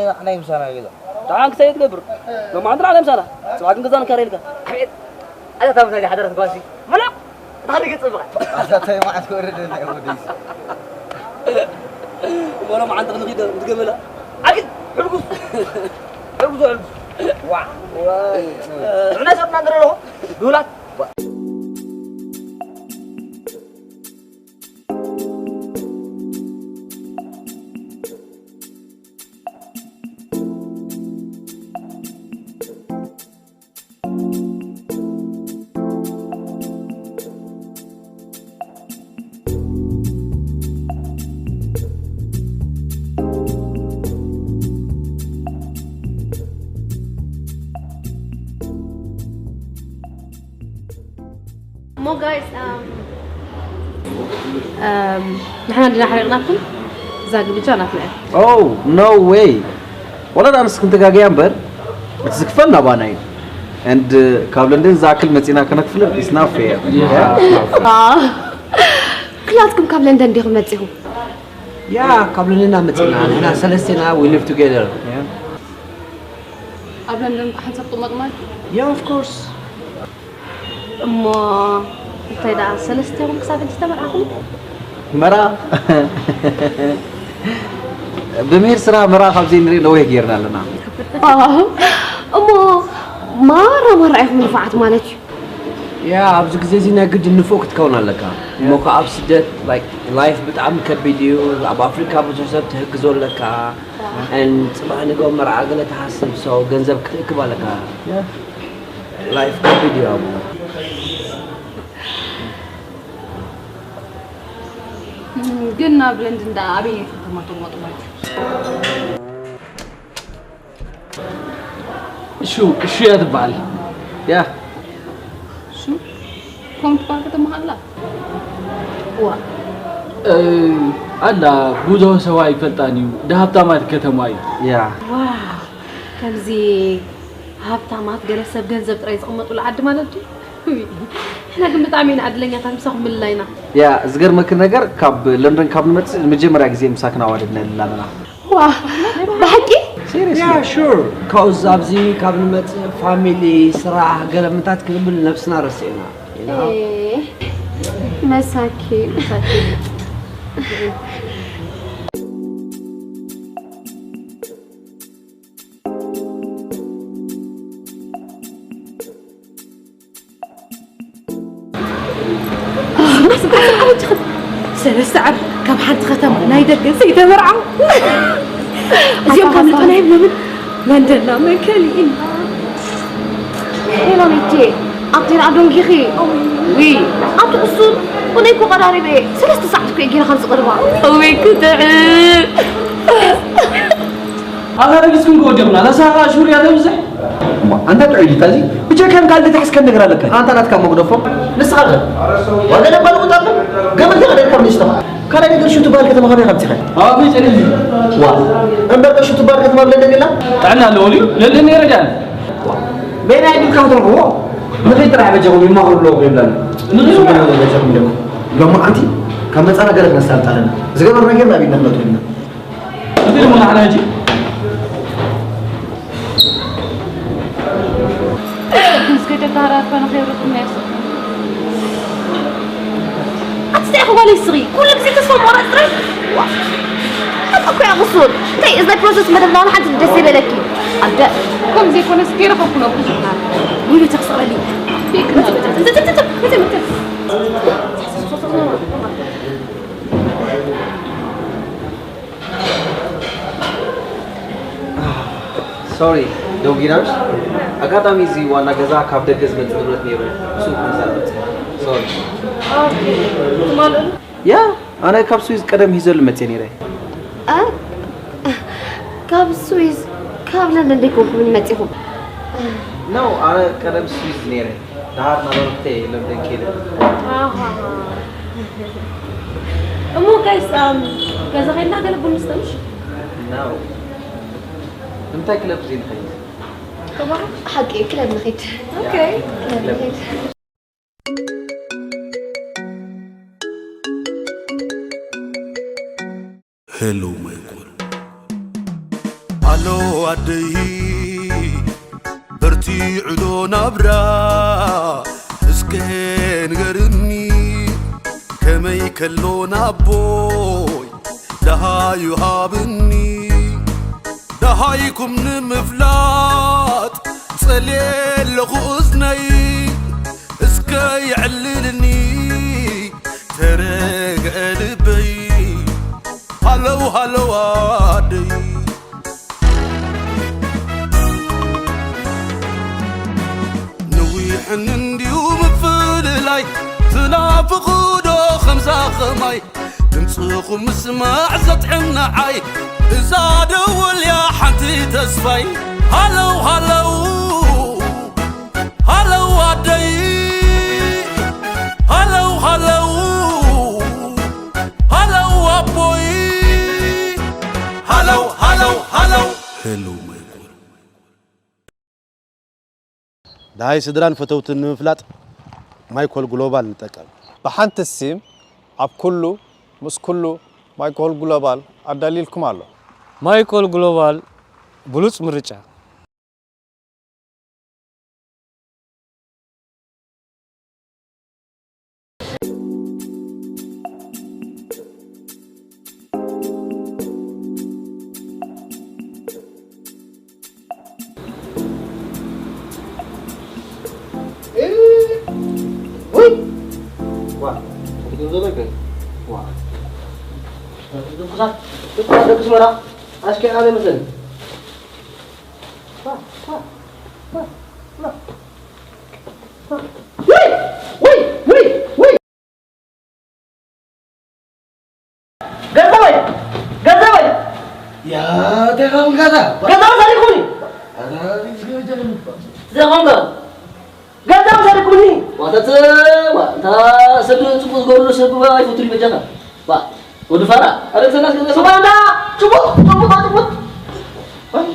ንዓና እዩ ምሳና ገዛ። ደሓን ክሳይ ትገብር? ሎማዓንቲ ንዓና ምሳና። ፅባሕ ግን ገዛ ንካረ ኢልካ። ኣቤት! ኣታ ታብታ ሓደረት ጓሲ። መለቕ! ታሪክ ጽብቕ። ኣታ ታይ መዓት ክወርደና እዩ ወደይስ። እሞ ሎማዓንቲ ክንኺድ ንገመላ። ኣግድ! ሕልጉስ! ሕልጉስ፣ ሕልጉስ! ዋዕ! ዋይ! ጥዕና ሰብና ንረለኹ? ዱላት! እሞ ጋይስ፣ ኣም፣ ኣም፣ ንሕና እንዲና ሓሪቕናኩም፣ እዛ ግብጃ ናትና እያ። Oh, no way! ወላ ዳንስ ክንተጋገያ እምበር፣ እቲ ዝክፈል ናባና እዩ። And፣ uh, ካብ ለንደን ዝኣክል መጺና ከነክፍል is not fair። Yeah. Yeah? ኣዎ። ኩላትኩም ካብ ለንደን ዲኹም መጺኹም? Yeah፣ ካብ ለንደን ኢና መጺና። ንሕና ሰለስቴና we live together። Yeah። ኣብ ለንደን ሓንሳብ ትቕመጡ ማለት? Yeah, of course። እሞ እንታይ ደኣ ሰለስቴኹም ክሳብ ሕጂ ተመርዓኹም? መራ ብሚር ስራ መራ ካብ ዘይንርኢ ነዊሕ ጌርና ኣለና። ዋው፣ እሞ ማራ ማራ ኢኹም ንፉዓት ማለት እዩ። ያ፣ ኣብዚ ግዜ እዚ ናይ ግድን ንፉዕ ክትከውን ኣለካ። እሞ ከኣ ኣብ ስደት፣ like፣ ላይፍ ብጣዕሚ ከቢድ እዩ። ኣብ ኣፍሪካ ብዙሕ ሰብ ትህግዞ ኣለካ። And ጽባሕ ንግሆ መርዓ ገለ ትሓስብ፣ so ገንዘብ ክትእክብ ኣለካ። ያ። ላይፍ ከቢድ እዩ ኣብኡ። ግን ናብ ለንደን ደኣ ኣበየነይቲ ከተማ ትቕመጡ ማለት እዩ? ሹ፣ ሹ እያ ትበሃል። ያ። ሹ? ከምኡ ትበሃል ከተማ ኣላ? ዋ። እ፣ ኣላ፣ ብዙሕ ሰብ ኣይፈልጣን እዩ። እንዳ ሃብታማት ከተማ እዩ። ያ። ዋው፣ ከምዚ ሃብታማት ገለ ሰብ ገንዘብ ጥራይ ዝቕመጡሉ ዓዲ ማለት ድዩ? ውይ፣ ንሕና ግን ብጣዕሚ ኢና ዕድለኛታት፣ ምሳኹም ምልላይና። ያ፣ ዝገርመኪ ነገር፣ ካብ ለንደን ካብ ንመጽእ ንመጀመርያ ግዜ ምሳክን ኣዋደድና ኣለና። ዋ፣ ብሓቂ? ሲሪየስሊ? ያ፣ ሹር። ካውዝ ኣብዚ ካብ ንመጽእ ፋሚሊ፣ ስራሕ፣ ገለ ምታት ክንብል ነብስና ረሲዕና ኢና። ኤ፣ መሳኪን። ሰለስተ ዓመት ካብ ሓንቲ ከተማ ናይ ደገ ዘይተመርዓው። እዚኦም ካብ ልጦና የብሎምን። መንደላ መከሊእና። ሄሎ ሚቴ፣ ኣብቲ ና ዶንጊኺ። ዊ፣ ኣብቲ ክሱር፣ ኮነ እኮ ቀራሪበ። ሰለስተ ሰዓት እኮ እዩ ጌና ካብ ዝቐርባ። እወይ ክትዕብ። ኣታ ረጊጽኩም ከወዲኹና፣ እዛ ሳራ ሹር እያ ተብዝሕ። እሞ፣ ኣንታ ጥዑይ ዲኻ እዚ? ብጀካን ካልእ ተሓዝካን ነገር ኣለካ? ኣንታ ናትካ መጉደፎ፣ ንስኻ ከ? ዋጋ ደባል ቁጣብ፣ ገመድ ተቐደድካ ብንሽቶ። ካልኣይ ነገር ሽቱ በሃል ከተማ ካበይ ከምጺኻ? ኣብ ኣፈይ ጸኒሑ። ዋ፣ እምበር ከ ሽቱ በሃል ከተማ ኣብ ለንደን የላ? ጥዕና ኣለዎ ድዩ? ለንደን ነይረ ዳን። ዋ፣ በየናይ ድልካ ክትረኽቦ? ንኸይ ጥራሕ በጃኹም ይማኽሩ ኣለዉ ይብላኒ። ንኸይ ንስኹም ጥራሕ። በጃኹም ኢለኩም። ሎማዓንቲ ካብ መጻና ገለ ክነሳልጥ ኣለና። ዝገበርና ጌርና ኣብ ኢድና ክነእትዎ ኢና። እቲ ደሞ ንዓና ሕጂ ምስ ከይተተሃራርፈና ከይረኽብና ይስቕ። ኣቲ እንታይ ኢኺ ጓለይ ስኺ? ኩሉ ግዜ ተስፋ ምቑራጽ ጥራይ? ዋ! ኣታ እኮ እያ ቅሱን። እንታይ እዚ ናይ ፕሮሰስ መደብ ናባና ሓንቲ ደስ ዘይበለኪ? ኣደ። ከም ዘይኮነስ ከይረኸብኩ ነው ብዙሕ ናት። ውይ፣ ቤተ ክስቕረሊ። ቤት መተ፣ መተ፣ መተ፣ መተ፣ መተ፣ መተ። ሶሪ፣ ዶንጊ ዳንስ። ኣጋጣሚ እዚ ዋና ገዛ ካብ ደገ ዝመጽእ ንብረት ነይሩ። እሱ ክመዛል መጽእ። ሶሪ። ኦኬ። ትማል ያ፣ ኣነ ካብ ስዊዝ ቀደም ሂዘሉ መጽእ ነይረ። ኣ? ካብ ስዊዝ፣ ካብ ለንደን ደይኮንኩም መጺኹም? ነው። ኣነ ቀደም ስዊዝ ነይረ። ደሃር ናብ ኣረብተ የለም ደንኬደ። እሞ ጋይስ፣ ገዛ ኸይድና ገለ ቡን ንስተምሽ? ነው። እንታይ ክለብ ጊዜ ንኸይድ? ሓቂ ክለብ ንኺድ። ኦኬ። ክለብ ንኺድ። ሄሎ ማይኮል። ኣሎ ኣደይ፣ በርቲዑ ዶ ናብራ? እስከ ንገርኒ፣ ከመይ ከሎ ናቦይ ደሃዩ ሃብኒ። ደሃይኩም ንምፍላጥ ጸልየ ኣለኹ እዝነይ፣ እስከ የዕልልኒ ተረግአ ልበይ። ሃለው ሃለው ኣደይ፣ ነዊሕን እንድዩ ምፍልላይ፣ ትናፍቑ ዶ ከምዛ ኸማይ? ድምፅኹም ምስማዕ ዘጥዕም ንዓይ፣ እዛ ደወል እያ ሓንቲ ተስፋይ። ሃለው ሃለው፣ ሃለው ኣደይ፣ ሃለው ሃለው፣ ሃለው ኣቦይ፣ ሃለው ሃለው ሃለው። ሄሎ ማይኮል። ደሃይ ስድራን ፈተውትን ንምፍላጥ ማይኮል ግሎባል ንጠቀም። ብሓንቲ ሲም ኣብ ኩሉ ምስ ኩሉ ማይኮል ግሎባል ኣዳልይልኩም ኣሎ። ማይኮል ግሎባል ብሉጽ ምርጫ። ውይ! ዋ፣ ትርጉም ዘሎ ግን። ዋ። ድኩሳት፣ ድኩሳት ደቂ ኣስመራ፣ ኣስኪ ሓደ መሰለኝ። ዋ፣ ዋ፣ ዋ፣ ዋ። ውይ! ውይ! ውይ! ውይ! ገንዘበይ! ገንዘበይ! ያ፣ እንታይ ኸውን ጋዛ? ገንዘብ ሰሪቑኒ! ኧረ፣ ዝገበጀ ዘይኮንከ? ገንዘብ ሰሪቑኒ! ዋተት፣ ዋ፣ እንታ ሰብ ጽቡቕ ዝገብርሉ ሰብ ኣይፈቱን በጃኻ። ዋ፣ ወዲ ፋራ፣ ኣረ፣ ክሰናስ ገንዘብ ሱባንዳ! ጽቡቕ፣ ጽቡቕ፣ ጽቡቕ! ወይ፣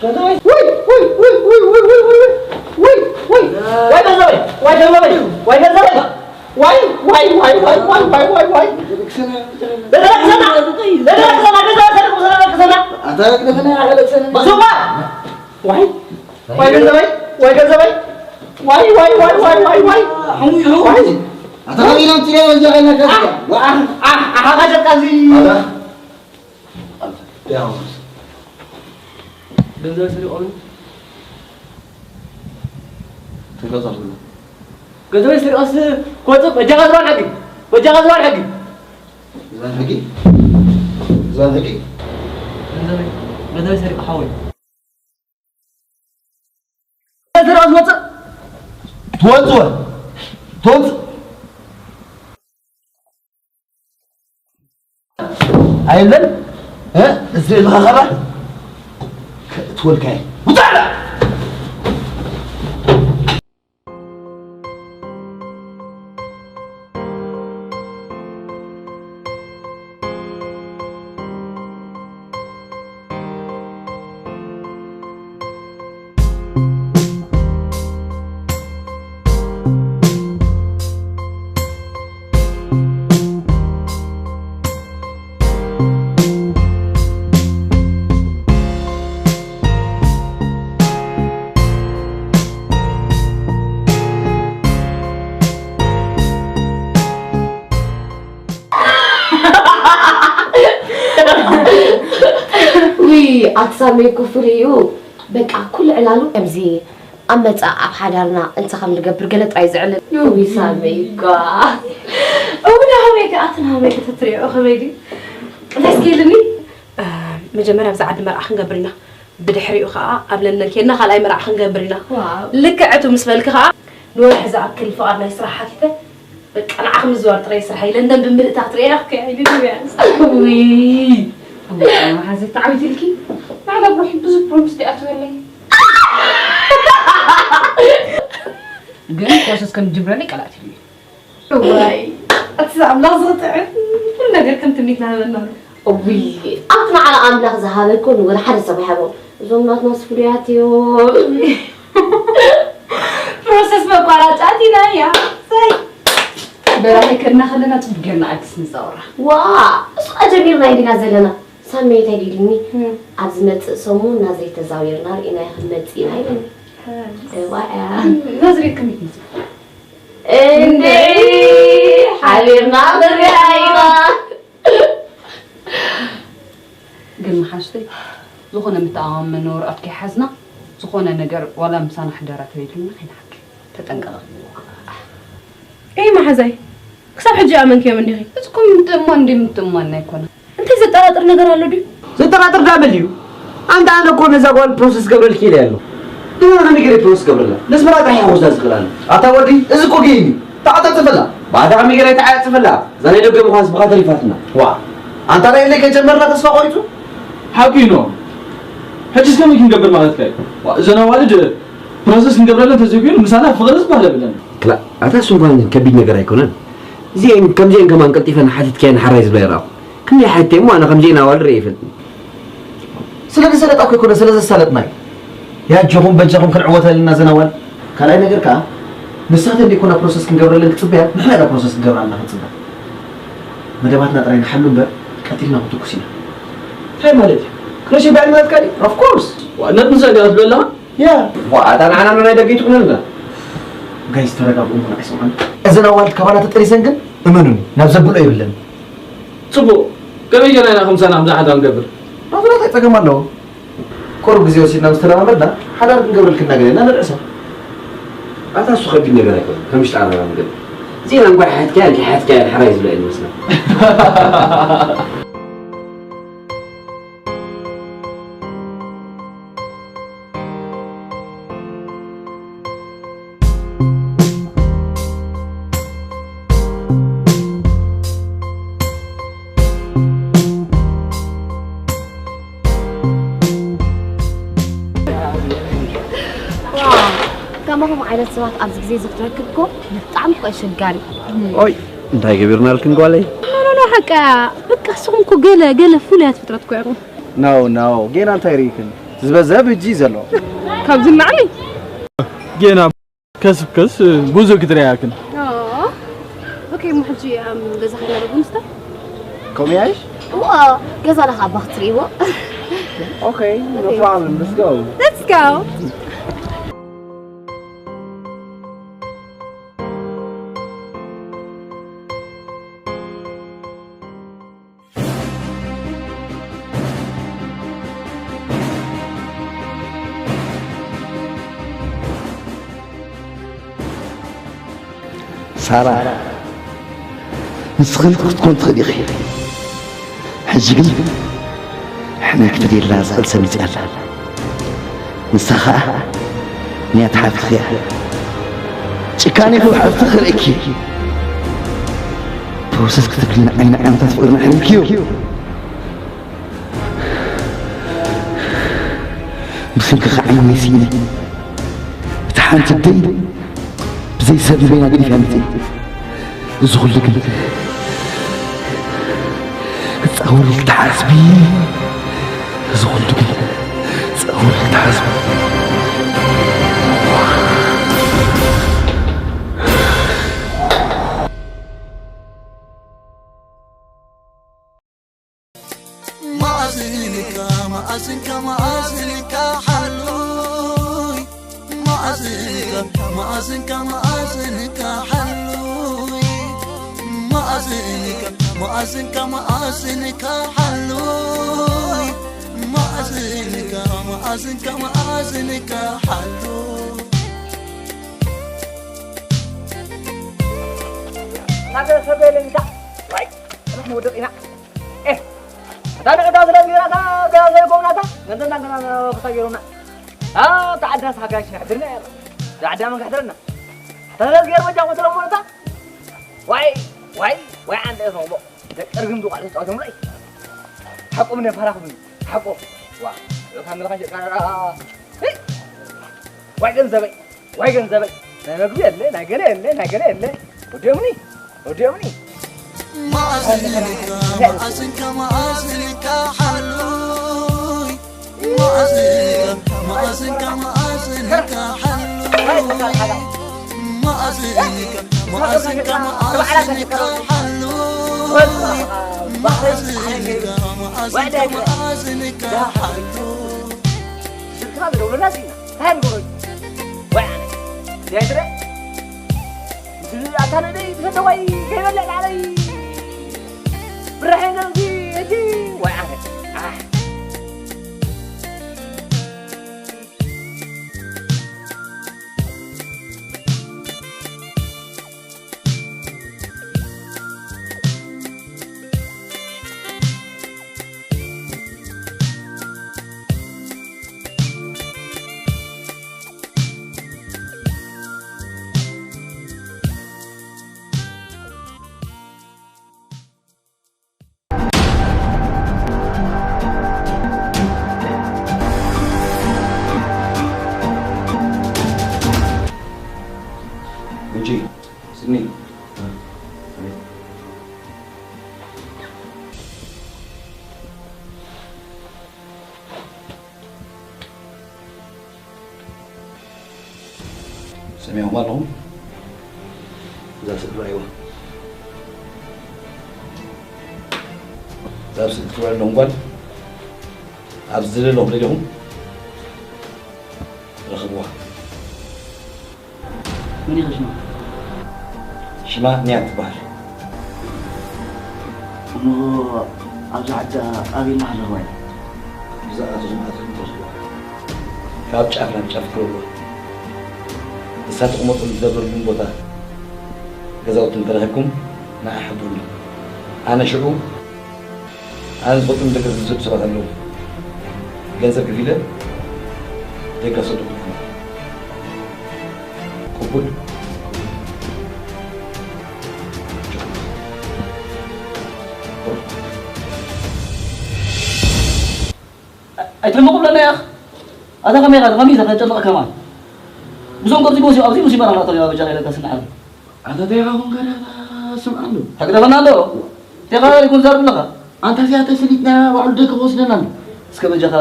ወይ፣ ወይ፣ ወይ፣ ወይ፣ ወይ፣ ወይ፣ ወይ፣ ወይ፣ ወይ፣ ወይ፣ ወይ፣ ገንዘበይ! ወይ፣ ገንዘበይ! ወይ፣ ገንዘበይ! ዋይ ዋይ ዋይ ዋይ ዋይ ዋይ ዋይ ዋይ። ለደረቅ ዘና ለደረቅ ዘና ገዛ ሰርቁ ዘና ለደረቅ ዘና። በሱባ። ዋይ ዋይ ገንዘበይ ዋይ ገንዘበይ። ዋይ ዋይ ዋይ ዋይ ዋይ ዋይ። ዋይ። ገንዘብ ስሪቆም። ትንቀሳቀሱ። ገንዘበይ ስሪቆስ ክወፅእ በጃኻ ዝባን ሕጊ። በጃኻ ዝባን ሕጊ። ዝባን ሕጊ? ዝባን ሕጊ? ገንዘበይ፣ ገንዘበይ ሰሪቁ ሓወይ። ገንዘበይ ዝወፅእ? ትወፅእ ወይ? ትወፅእ? ኣይብለን? እ? እዚ ኢልኻ ኸባ? ከእትወልካ እየ። ውፃእ! ውይ ኣቲ ሳመይ እኮ ፍሉይ እዩ። በቃ ኩሉ ዕላሉ ከምዚ ኣብ መጻእ ኣብ ሓዳርና እንታይ ከም ንገብር ገለ ጥራይ ዝዕልል። ውይ ሳመይ እኳ። እውን ሃመይ ከ ኣትን ሃመይ ከተትሪኦ ከመይ ድዩ? እንታይ እስኪ ኢልኒ? መጀመርያ ኣብዚ ዓዲ መርዓ ክንገብር ኢና። ብድሕሪኡ ከዓ ኣብ ለንደን ኬድና ካልኣይ መርዓ ክንገብር ኢና። ልክዕ እቱ ምስ በልኪ ከዓ ንወርሒ ዝኣክል ፍቓድ ናይ ስራሕ ሓቲተ በቃ ንዓኺ ምዝዋር ጥራይ ስርሐይ። ለንደን ብምልእታ ክትርእያ እያ ኢሉኒ። ውይ፣ ሓዘት ተዓዊትልኪ። ኣነ ብሩሕ ብዙ ፕሮሚስ ዲኣ ትበለይ። ግን ፕሮሰስ ከም ጅምረለይ ቃል ኣትይኒ። ዋይ ኣቲ ኣምላኽ ዝጥዕም። ኩሉ ነገር ከም ትምኒትና ሃበና ኣሎ። እውይ ኣብቲ ንዓና ኣምላኽ ዝሃበ እኮ ንወላ ሓደ ሰብ ኣይሃቦም። እዞም ናትናስ ፍሉያት እዮም። ፕሮሰስ መቋራጫ ኣቲና እያ። ሰይ በራኺ ከድና ከለና ፅቡቅ ጌርና ኣዲስ ንዛወራ። ዋ እሱ ጀሚርና ኢዲና ዘለና ሳመይ እንታይ ዲልኒ ኣብ ዝመፅእ ሰሙን ናዝሬት ተዛዊርና ርኢናዮ ክንመፅእ ኢና ኢሉኒ። እዋ እያ ናዝሬት ከመይ ትመፅእ? እንዴ ሓቢርና ክንሪኣ ኢና። ግን መሓዙተይ ዝኾነ ምትኣማመን ንወረቐት ከይሓዝና ዝኾነ ነገር ዋላ ምሳና ሕደራ ተበይሉና ከይንሓኪ ተጠንቀቐ። ኤይ መሓዛይ ክሳብ ሕጂ ኣመንክዮም እንዲኺ? እዚኩም ምትእማን እንዲ ምትእማን ኣይኮነ። እንታይ ዘጠራጥር ነገር ኣሎ ድዩ? ዘጠራጥር ዳበል እዩ። ኣንታ ኣነ እኮ ነዛ ጓል ፕሮሰስ ገብረልኪ ኢለ ኣሎ። ንመን ከመይ ገይረ ፕሮሰስ ገብረላ? ነስመራ ጥራሕ ይወስዳ ዝኽእል ኣሎ። ኣታ ወዲ እዚ እኮ ጌም እዩ። ተዓጻጸፈላ። ባዕዳ ከመይ ገይረ ተዓጻጸፈላ? እዛ ናይ ደገ ምዃን ስብኻ ተሪፋትና። ዋ ኣንታ ናይ ኢለይ ከጀመርና ተስፋ ቆሪጹ። ሓቁ እዩ ኖ። ሕጂ እስከ ምን ክንገብር ማለትካ እዩ? ዋ እዘን ኣዋልድ ፕሮሰስ ክንገብረለን ተዘይኮይኑ ምሳና ፍቕሪ ዝበሃል የብለን። ክላ ኣታ እሱ እንኳን ከቢድ ነገር ኣይኮነን። እዚኤን ከምዚኤን ከማን ቀልጢፈን ሓቲትካየን ሓራይ ዝብላ ይረኣኹ። ክንደይ ሓቲተ እሞ ኣነ ከምዚኤን ኣዋልድ ርእየ ይፈልጥን። ስለ ዝሰለጣ እኮ ኣይኮነ ስለ ዘሳለጥና እዩ። ያጆኹም በጃኹም ክንዕወተልና ዘናዋል። ካልኣይ ነገር ከኣ ንሳተን ደይኮና ፕሮሰስ ክንገብረለን ክጽበያ ንሕና ኢና ፕሮሰስ ክንገብራ ኣለና ክንጽበያ። መደባትና ጥራይ ንሓሉ እምበር ቀልጢፍና ክትኩስ ኢና። እንታይ ማለት እዩ? ክረሽ ይበሃል ማለት ካሊ? Of course። ዋዕነት ንሳ ገራት በላ? ያ። ዋዕታ ንዓና ናይ ደገ ይትኩነልና። ጋይስ ተረጋግኡ እሞ ንዓይ ስምዑኒ። እዘን ኣዋልድ ካባና ተጠሪሰን ግን እመኑኒ ናብ ዘብሎ የብለን። ጽቡቕ ከመይ ጌርና ኢና ከምሳና ከምዛ ሓዳር ንገብር? ናቱና እንታይ ጸገም ኣለዎ? ቁሩብ ግዜ ወሲድና ምስ ተለማመድና ሓዳር ክንገብረልክን እናገለና ንርዕሶ። ኣታ እሱ ከቢድ ነገር ኣይኮነን ከም ሽጣ ኣረባ ንገብር። ዜና እንኳ ሓትካያን ከሓትካያን ሓራይ ዝብላ እየን መስላ። ከማኹም ዓይነት ሰባት ኣብዚ ግዜ እዚ ክትረክብ እኮ ብጣዕሚ እኮ ኣሸጋሪ። ኦይ እንታይ ገቢርናልክን ጓለይ? ኖ ኖ ኖ ሓቃ በቃ ንስኹም እኮ ገለ ገለ ፍሉያት ፍጥረት እኮ ኢኹም። ኖ ኖ ጌና እንታይ ርኢክን ዝበዘብ እጂ ዘሎ ካብዚ ንላዕሊ ጌና ከስብ ከስ ብዙ ክትሪኣክን ኦኬ እሞ ሕጂ ኣብ ገዛ ከይና ዶ ብምስታይ ከምኡ ያይሽ እዋ ገዛና ካብ ኣባ ክትርእይዎ ኦኬ no problem let's go let's go ሳራ ንስኺ ክትኮን ትኽእሊ ኢኺ። ሕጂ ግን ሕነ ክትደላ ዝኽእል ሰብ መጺኣ ኣላ። ንሳ ኸኣ ንያት ሓፍትኺ እያ። ጭካኔ ክብሓፍቲ ክርእኪ ፕሮሰስ ክትብሊ ንዓይኒ ዓይነታት ፍቕርና ሕሪምክዮ። ብስምኪ ኸዓ ዓይነይ ስኢነ። እታ ሓንቲ ኣደይ ብዘይ ሰብ ንበይና ገዲፋ መጺኣ። እዚ ኹሉ ግን ክጻወረልኪ ትሓስቢ? እዚ ኹሉ ግን ክጻወረልኪ ትሓስቢ? መኣዝንካ መኣዝንካ መኣዝንካ ሓሉይ መኣዝንካ መኣዝንካ መኣዝንካ ሓሉይ መኣዝንካ መኣዝንካ መኣዝንካ ሓሉይ መኣዝንካ መኣዝንካ መኣዝንካ ሓሉይ ናገ ሰበለንካ ዋይ ንወደቕ ኢና እታ ንዕዳ ዝለሚራታ ገዛ ዘይኮምናታ ነንተና ገና ክሳገሩና ተዓዳስ ሃጋሽ ንሕድርና እያ ተዓዳ መን ክሕድረና ተለዝገር መጃ ኮትረሞነታ ዋይ ዋይ ዋይ ዓንደ እሞ ደቀርግም ዝቋዕ ተጫወቶም ራይ ሓቆም ነፈራኽብን ሓቆ ዋ እታ ምልኻ ሸቃ-፣ ዋይ ገንዘበይ፣ ዋይ ገንዘበይ። ናይ መግቢ የለ፣ ናይ ገለ የለ፣ ናይ ገለ የለ። ወዲኦምኒ፣ ወዲኦምኒ። መኣዝንካ፣ መኣዝንካ፣ መኣዝንካ ሓሉይ። መኣዝንካ፣ መኣዝንካ፣ መኣዝንካ ሓሉይ። መኣዝንካ፣ መኣዝንካ፣ መኣዝንካ ሓሉይ። መኣዝንካ፣ መኣዝንካ፣ መኣዝንካ ሓሉይ። ስልክኻ ዝደውለና ሲና፣ እንታይ ንገብሮ? ወይ ኣነ፣ እንታይ ትረ? ኣታ ንደይ ብሰደዋይ ከይበልዕ ንዓለይ ብራሄን እዚ፣ እዚ፣ ወይ ኣነ፣ ኣሕ። ምንጪ፣ ስኒ። ሰሚዕኹም ኣለኹም? እዛ ስእሊ ርኣይዋ። እዛ ኣብ ስእሊ ትረአ ዘለኹም ጓል፣ ኣብ ዝደለኹም ደሊኹም ረኽብዋ። መን ኢኻ ሽማ? ሽማ ንያት ትበሃል። እሞ ኣብዛ ዓዲ ኣበይ ኢልና ክንረኽባ ኢና? ብዛዕባ እቶም ኣትክልቲ ትረኽብዋ። ካብ ጫፍ ናብ ጫፍ ትረኽብዋ። ንሳ ትቕመጠሉ ትነብረሉን ቦታ ገዛውቲ እንተረኺብኩም ንዓ ሓብሩኒ። ኣነ ሽዑ ኣነ ዝፈልጦም ደገ ዝሰዱ ሰባት ኣለዉ። ገንዘብ ከፊለ ደገ ክሰደኩም እየ። ቅቡል? ኣይትሕመቑ ብለና ያኽ። ኣታ ከመይ ኢኻ? ከመይ ኢኻ? ከጨንቕ ከማን። ብዞም ከምዚ ሙሲ-፣ ኣብዚ ሙሲባ ናብላ ተሪባ በጃኻ ኢለካ ስምዓሉ። ኣታ እንታይ ኢኻ ኮንካ ዲኻ ስምዓሉ? ተግደፈና ኣሎ። እንታይ ኢኻ ይኩን ዘርብ ኣለኻ? ኣንታ እዚኣ ተሰሊጥና ባዕሉ ደገ ክወስደና ኣሎ። እስከ በጃኻ፣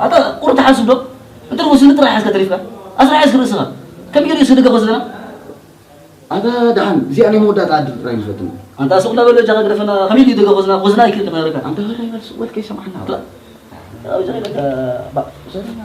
ኣታ ቁሩብ ትሓስብ ዶ? እንተ ወስኒ ጥራይ ሓዝካ ተሪፍካ? ኣስራ ሓዝክ ርእስኻ። ከመይ ገይሩ እዩ ደገ ክወስደና? ኣታ ደሓን፣ እዚኣ ናይ መወዳእታ ዕድል ጥራይ ንፈትን። ኣንታ ሱቕ እናበለ በጃኻ ግደፈና፣ ከመይ ድዩ ደገ ክወስደና? ክወስደና ኣይክእል ክነግረካ። ኣንታ በል፣ በል፣ ሱቕ በል ከይሰምዓና። ጥራ-፣ ኣብ ጃሂለካ፣ ባ-፣ ዘረባ።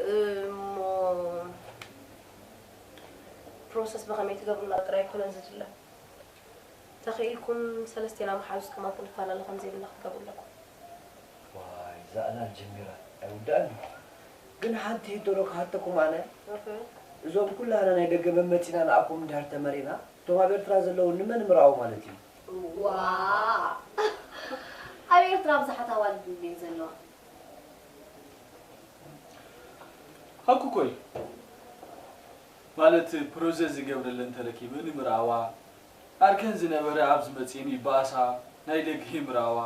እሞ ፕሮሰስ ብኸመይ ትገብሩና ጥራይ ኣይኮነን ዝድለ። ተኽኢልኩም ሰለስቴና መሓዙትኩም ኣብ ክንፈላለ ከም ዘይብልና ክትገብሩ ኣለኩም። ዋይ፣ እዛ ዕላል ጀሚራ ኣይውዳእን እዩ። ግን ሓንቲ ሕቶ ዶ ክሓተኩም ኣነ? እህ። እዞም ኩላና ናይ ደገ መመጺና ንኣኩም እንድሕር ተመሪና፣ እቶም ኣብ ኤርትራ ዘለዉ ንመን ምርኣው ማለት እዩ? ዋ! ኣብ ኤርትራ ብዙሓት ኣዋልድ እንድየን ዘለዋ። ሓቁ እኮ እዩ። ማለት ፕሮሰስ ዝገብረለን ተረኪበን ይምርኣዋ፣ ዓርከን ዝነበረ ኣብዚ መጺኤን ይበኣሳ፣ ናይ ደገ ይምርኣዋ።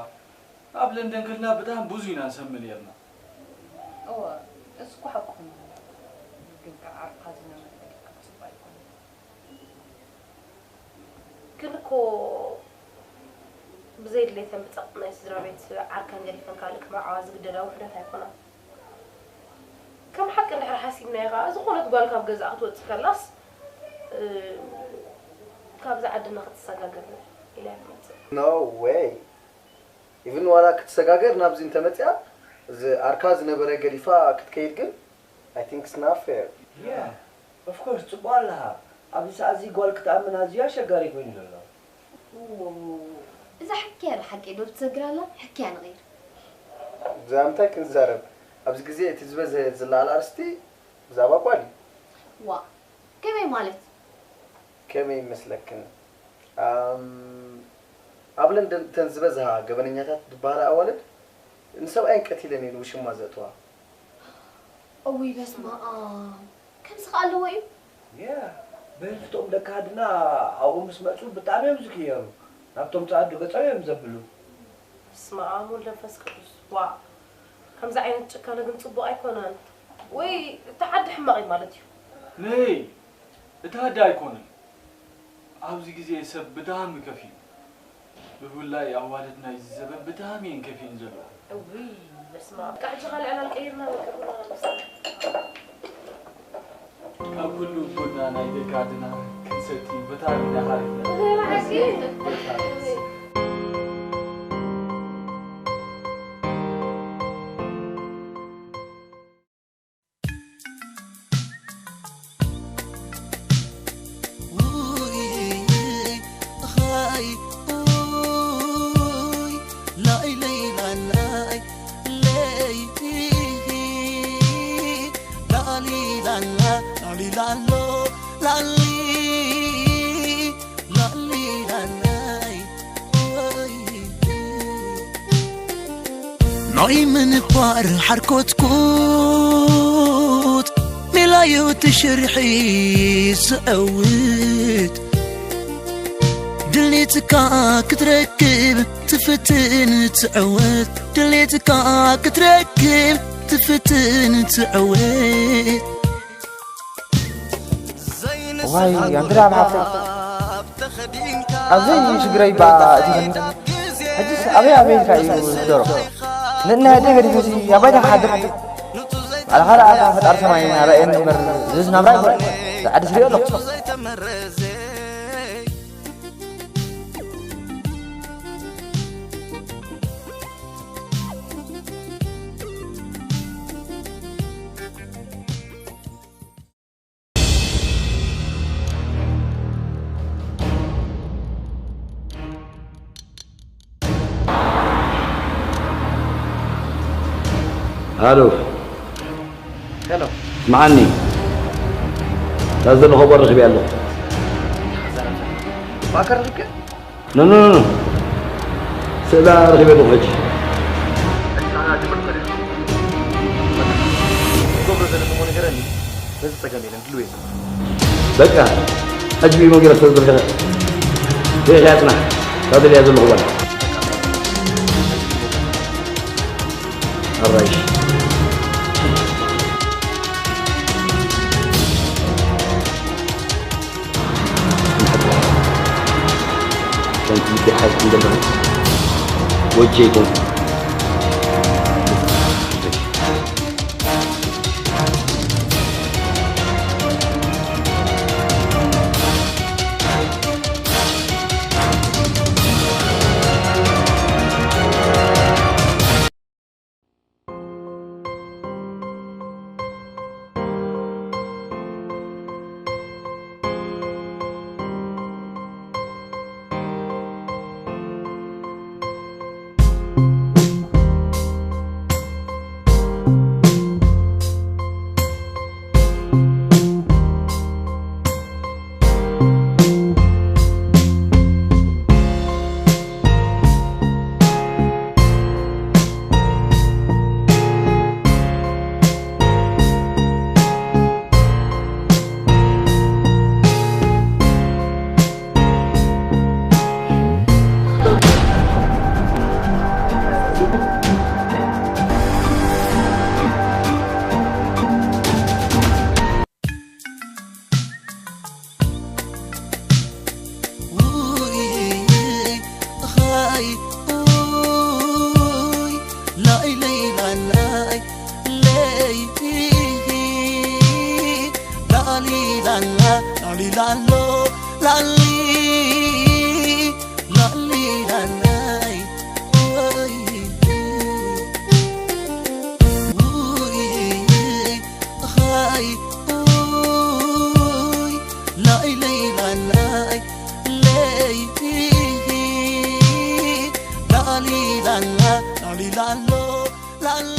ኣብ ለንደን ከለና ብጣዕሚ ብዙ ኢና ንሰሚ ነይርና። እወ፣ እዚ እኮ ሓቅኹም እዩ። ግን ከኣ ዓርካ ዝነበረ ገዲፍካ ክጽባ ኣይኮነን። ግን እኮ ብዘይ ድሌተን ብጸቕጢ ናይ ስድራ ቤት ዓርከን ገዲፈን ካልእ ክምርዓዋ ዝግደዳ ውሑዳት ኣይኮናን። ከም ሓቂ እንድሕር ሓሲብናዮ ከኣ፣ ዝኾነት ጓል ካብ ገዛኣ ክትወጽእ ከላስ፣ እ፣ ካብዛ ዓዲ ንኽትሰጋገር ኢላ እያ ትመጽእ። No way። ኢቭን ዋላ ክትሰጋገር ናብዚ እንተመጽያ፣ እዚ ዓርካ ዝነበረ ገዲፋ ክትከይድ ግን፣ I think it's not fair። Yeah, of course፣ ጽቡቕ ኣለኻ። ኣብዚ ሰዓት እዚ ጓል ክትኣምን ኣዝዩ ኣሸጋሪ ኮይኑ ዘሎ። እዛ ሕክያ ዶ ሓቂ ዶ ትሰግር ኣላ? ሕክያ ንቐይር። ብዛዕባ እንታይ ክንዛረብ? ኣብዚ ግዜ እቲ ዝበዝሐ ዝለዓል ኣርእስቲ ብዛዕባ ጓል እዩ። ዋ፣ ከመይ ማለት? ከመይ ይመስለክን? ኣም፣ ኣብ ለንደን እተን ዝበዝሃ ገበነኛታት ዝበሃላ ኣዋልድ ንሰብኣየን ቀቲለን እየን ውሽማ ዘእትዋ። እውይ በስመ ኣብ፣ ከምዚ ከ ኣለዎ እዩ? ያ፣ ብህልፍትኦም ደቂ ዓድና ኣብኡ ምስ መጹ ብጣዕሚ እዮም ዝቅየሩ። ናብቶም ጸዓዱ ገጾም እዮም ዘብሉ። በስመ ኣብ ወወልድ ወመንፈስ ቅዱስ። ዋእ፣ ከምዚ ዓይነት ጭካነ ግን ጽቡቕ ኣይኮነን። ወይ እቲ ዓዲ ሕማቕ እዩ ማለት እዩ። ነይ፣ እቲ ዓዲ ኣይኮነን። ኣብዚ ግዜ ሰብ ብጣዕሚ ከፊኡ። ብፍላይ ኣዋልድ ናይዚ ዘበን ብጣዕሚ እየን ከፊእን ዘለዋ። እውይ፣ በስመ ኣብ። በቃ ሕጂ ካልእ ዕላል ቀይርና በቃ ቡና ንስተ። ካብ ኩሉ ቡና ናይ ደቂ ዓድና ክንሰቲ ብጣዕሚ ኢና ሓሪፍና። እህ፣ ብሓቂ። በጣዕሚ። ናይ ምንባር ሓርኮትኮት ሜላዩ ትሽርሒ ዝዕውት ድሌትካ ክትረክብ ትፍትን ትዕወት ድሌትካ ክትረክብ ትፍትን ትዕወት ዋይ ኣንተ ደኣ ብሓፍተይ ኣብዘይ ሽግረይ በኣ እቲኽኒ ሕጅስ ኣበይ ኣበይ ኢልካ እዩ ዝሕደሮ ንእና ኣደይ ገዲፈሲ ኣባይታ ክሓድር ኣለ ካልእ ኣታ ፈጣሪ ሰማይ ኣርኣየኒ እምበር ዝስ ናብራ ኣይኮነ ዝዓዲ ስሪኦ ኣለኹ ኣሎ ሄሎ መዓኒ እዛ ዘለኹ በር ረኺበያ ኣለኹ ብኣካል ርክብ ኖ ኖ ኖ ስእላ ረኺበ ኣለኹ ሕጂ ገብሮ ዘለኹዎ ነገረኒ በዚ ፀገም የለን ድልው የለን በቃ ሕጂ ቢሞ ገይረ ስለ ዝርግሐ ሪኢኻ ጽናሕ ካብ ደልያ ዘለኹ ጓል ኣራይሽ ከምቲ ሓይኩም ዘለኹ ወጀይኩም ላሊላላ ላሊላሎ ላሊ